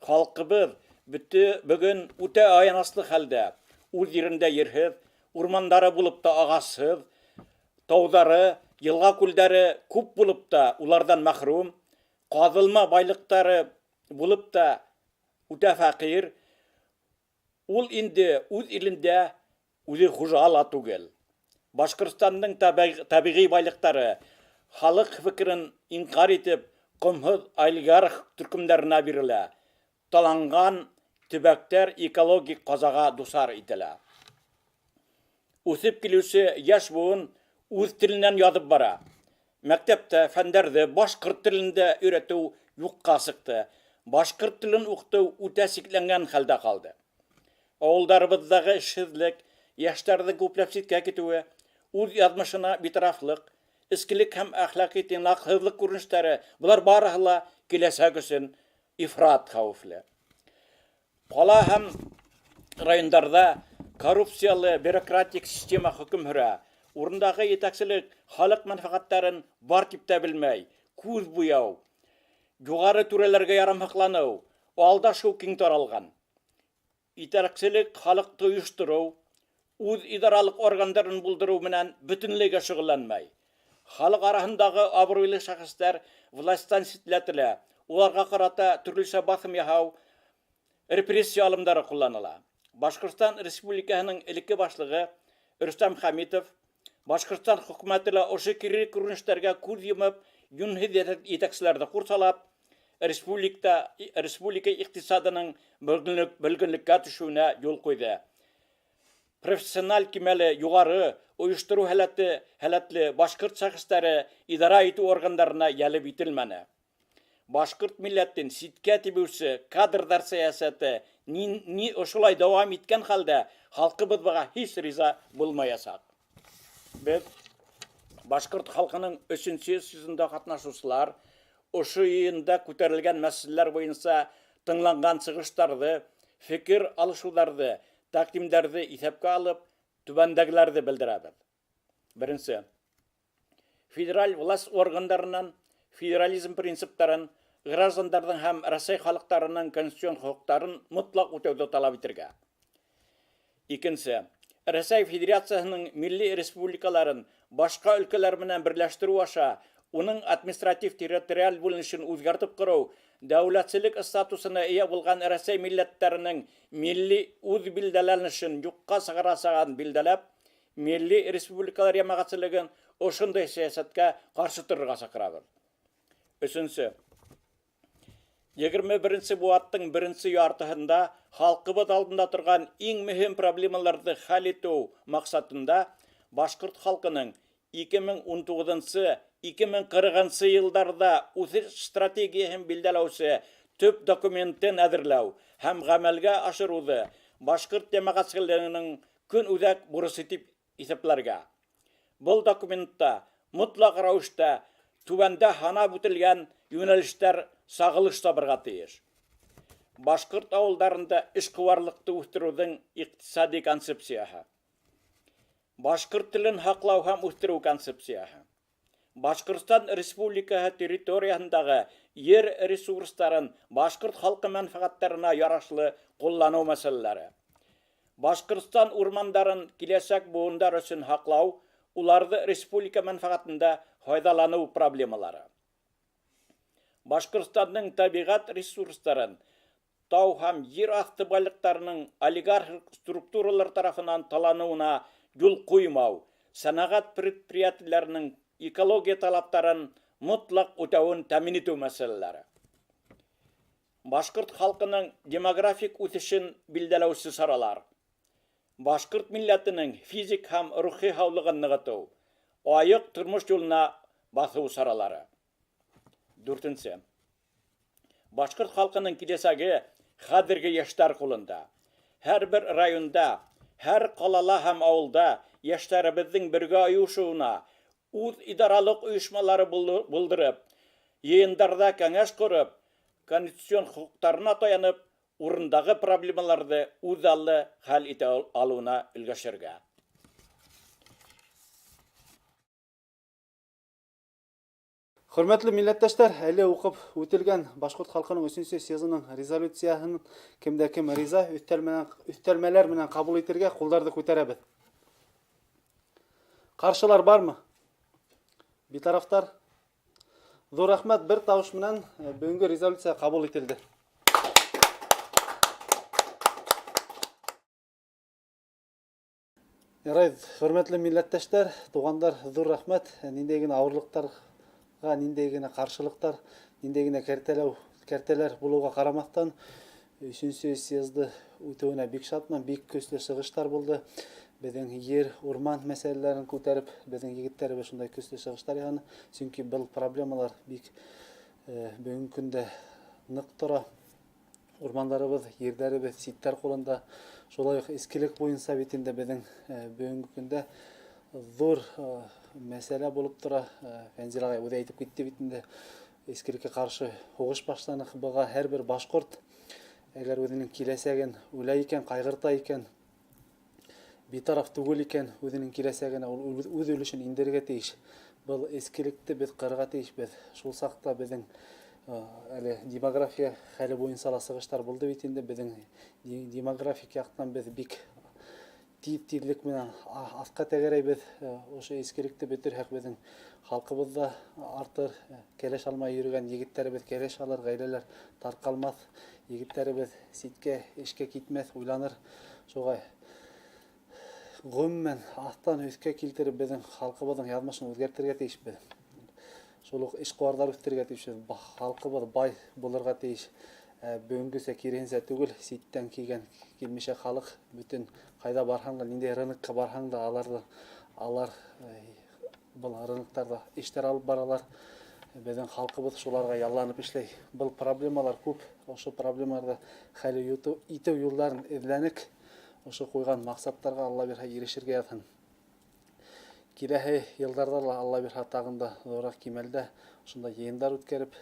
Халҡыбыҙ бөтө бөгөн үтә аяныслы хәлдә, үҙ ерендә ерһеҙ, урмандары булып та ағасһыҙ, тауҙары, йылға-күлдәре күп булып та уларҙан мәхрүм, ҡаҙылма байлыҡтары булып та үтә фәҡир, ул инде үҙ илендә үҙе хужа ла түгел. Башҡортостандың тәбиғи байлыҡтары халыҡ фекерен инҡар итеп, ҡомһоҙ олигарх төркөмдәренә бирелә. Таланған төбәктәр экологик ҡазаға дусар ителә. Үҫеп килеүсе йәш быуын үҙ теленән яҙып бара. Мәктәптә фәндәрҙе башҡорт телендә өйрәтеү юҡҡа сыҡты. Башҡорт телен уҡытыу үтә сикләнгән хәлдә ҡалды. Ауылдарыбыҙҙағы эшһеҙлек, йәштәрҙең күпләп ситкә китеүе, үҙ яҙмышына битарафлыҡ, эскелек һәм әхлаҡи тыйнаҡһыҙлыҡ күренештәре былар барыһы ла киләсәк өсөн ифрат хәүефле. Ҡала һәм райондарҙа коррупциялы бюрократик система хөкөм һөрә. Урындағы етәкселек халыҡ мәнфәғәттәрен бар тип тә белмәй, күҙ буяу, юғары түрәләргә ярамһыҡланыу, алдашыу киң таралған. Етәкселек халыҡты ойоштороу, үҙ идаралыҡ органдарын булдырыу менән бөтөнләйгә шөғөлләнмәй. Халыҡ араһындағы абруйлы шәхестәр властан ситләтелә, уларға ҡарата төрлөсә баҫым яһау, репрессия алымдары ҡулланыла. Башҡортостан Республикаһының элекке башлығы Рөстәм Хәмитов Башҡортостан хөкүмәте лә ошо кире күренештәргә күҙ йомоп, йүнһеҙ етәкселәрҙе ҡурсалап, республика иҡтисадының бөлгөнлөккә төшөүенә юл ҡуйҙы. Профессиональ кимәле юғары, ойоштороу һәләте һәләтле башҡорт шәхестәре идара итеү органдарына йәлеп ителмәне. Башҡорт милләтен ситкә тибеүсе кадрҙар сәйәсәте ни, ни ошолай дауам иткән хәлдә халҡыбыҙ быға һис риза булмаясаҡ. Беҙ башҡорт халҡының өсөнсө съездында ҡатнашыусылар ошо йыйында күтәрелгән мәсьәләләр буйынса тыңланған сығыштарҙы, фекер алышыуҙарҙы, тәҡдимдәрҙе иҫәпкә алып, түбәндәгеләрҙе белдерәбеҙ. Беренсе. Федераль власть органдарынан федерализм принциптарын, граждандарҙың һәм Рәсәй халыҡтарының конституцион хоҡуҡтарын мотлаҡ үтәүҙе талап итергә. Икенсе. Рәсәй Федерацияһының милли республикаларын башҡа өлкәләр менән берләштереү аша уның административ-территориаль бүленешен үҙгәртеп ҡороу, дәүләтселек статусына эйә булған Рәсәй милләттәренең милли үҙбилдәләнешен юҡҡа сығарасағын билдәләп, милли республикалар йәмәғәтселеген ошондай сәйәсәткә ҡаршы торорға саҡырабыҙ. Өсөнсө. 21 быуаттың беренсе яртыһында халҡыбыҙ алдында торған иң мөһим проблемаларҙы хәл итеү маҡсатында башҡорт халҡының 2019-2040 йылдарҙа үҫеш стратегияһын билдәләүсе төп документын әҙерләү һәм ғәмәлгә ашырыуҙы башҡорт йәмәғәтселегенең көн үҙәк бурысы тип иҫәпләргә. Был документта мотлаҡ рәүештә түбәндә һанап үтелгән йүнәлештәр сағылыш табырға тейеш. Башҡорт ауылдарында эшҡыуарлыҡты үҫтереүҙең иҡтисади концепцияһы. Башҡорт телен һаҡлау һәм үҫтереү концепцияһы. Башҡортостан Республикаһы территорияһындағы ер ресурстарын башҡорт халҡы мәнфәғәттәренә ярашлы ҡулланыу мәсьәләләре. Башҡортостан урмандарын киләсәк быуындар өсөн һаҡлау, уларҙы республика мәнфәғәтендә файҙаланыу проблемалары. Башҡортостандың тәбиғәт ресурстарын, тау һәм ер аҫты байлыҡтарының олигархик структуралар тарафынан таланыуына юл ҡуймау, сәнәғәт предприятиеләренең экология талаптарын мотлаҡ үтәүен тәьмин итеү мәсьәләләре. Башҡорт халҡының демографик үҫешен билдәләүсе саралар. Башҡорт милләтенең физик һәм рухи һаулығын нығытыу, айыҡ тормош юлына баҫыу саралары. Дүртенсе. Башҡорт халҡының киләсәге хәҙерге йәштәр ҡулында. Һәр бер районда, һәр ҡалала һәм ауылда йәштәребеҙҙең бергә ойошоуына, үҙ идаралыҡ ойошмалары булдырып, йыйындарҙа кәңәш ҡороп, конституцион хоҡуҡтарына таянып, урындағы проблемаларҙы үҙаллы хәл итә алыуына өлгәшергә. Хөрмәтле милләттәштәр, әле уҡып үтелгән Башҡорт халҡының өсөнсө съезының резолюцияһын кемдә кем риза, өҫтәлмәләр менән ҡабул итергә ҡулдарҙы күтәрәбеҙ. Ҡаршылар бармы? Битарафтар? Ҙур рәхмәт, бер тауыш менән бөгөнгө резолюция ҡабул ителде. Ярай, хөрмәтле милләттәштәр, туғандар, ҙур рәхмәт. Ниндәй генә ауырлыҡтарға, ниндәй генә ҡаршылыҡтар, ниндәй генә кәртәләү, кәртәләр булыуға ҡарамаҫтан, өсөнсө съезды үтеүенә бик шатмын, бик көслө сығыштар булды. Беҙҙең ер, урман мәсьәләләрен күтәреп, беҙҙең егеттәребеҙ шундай көслө сығыштар яһаны. Сөнки был проблемалар бик бөгөнгө көндә ныҡ тора. Урмандарыбыҙ, ерҙәребеҙ ситтәр ҡулында. Шулай уҡ эскелек буйынса бит инде беҙҙең бөгөнгө көндә ҙур мәсьәлә булып тора. Фәнзил ағай үҙе әйтеп китте бит инде, эскелеккә ҡаршы һуғыш башланыҡ. Быға һәр бер башҡорт әгәр үҙенең киләсәген уйлай икән, ҡайғырта икән, битараф түгел икән, үҙенең киләсәгенә ул үҙ өлөшөн индерергә тейеш. Был эскелекте беҙ ҡырырға тейешбеҙ. Шул саҡта беҙҙең әле демография хәле буйынса ла сығыштар булды бит инде. Беҙҙең демографик яҡтан беҙ бик тиҙ тиҙлек менән аҫҡа тәгәрәйбеҙ. Ошо эскелекте бөтөрһәк, беҙҙең халҡыбыҙ ҙа артыр. Кәләш алмай йөрөгән егеттәребеҙ кәләш алыр, ғаиләләр тарҡалмаҫ, егеттәребеҙ ситкә эшкә китмәҫ, уйланыр. Шуға ғөмүмән аҫтан өҫкә килтереп беҙҙең халҡыбыҙҙың яҙмышын үҙгәртергә тейешбеҙ. Шул уҡ эшҡыуарҙар үҫтерергә тейешбеҙ. Халҡыбыҙ бай булырға тейеш. Ә бөгөнгөсә киреһенсә түгел, ситтән килгән килмешәк халыҡ бөтөн ҡайҙа барһаң да, ниндәй рынокка барһаң да, аларҙы алар был рыноктарҙа эштәр алып баралар. Беҙҙең халҡыбыҙ шуларға ялланып эшләй. Был проблемалар күп. Ошо проблемаларҙы хәл итеү юлдарын эҙләнек. Ошо ҡуйған маҡсаттарға Алла бирһә ирешергә яҙһын. Киләһе йылдарҙа ла Алла бирһә тағын да ҙурыраҡ кимәлдә ошондай йыйындар үткәреп,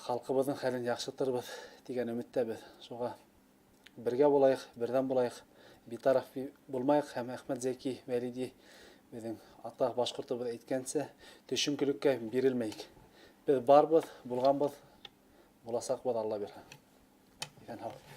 халҡыбыҙҙың хәлен яҡшыртырбыҙ тигән өмөттәбеҙ. Шуға бергә булайыҡ, берҙәм булайыҡ, битараф булмайыҡ һәм Әхмәт Зәки Вәлиди беҙҙең ата башҡортобоҙ әйткәнсә, төшөнкөлөккә бирелмәйек. Беҙ барбыҙ, булғанбыҙ, буласаҡбыҙ, Алла бирһә. Иҫән һау.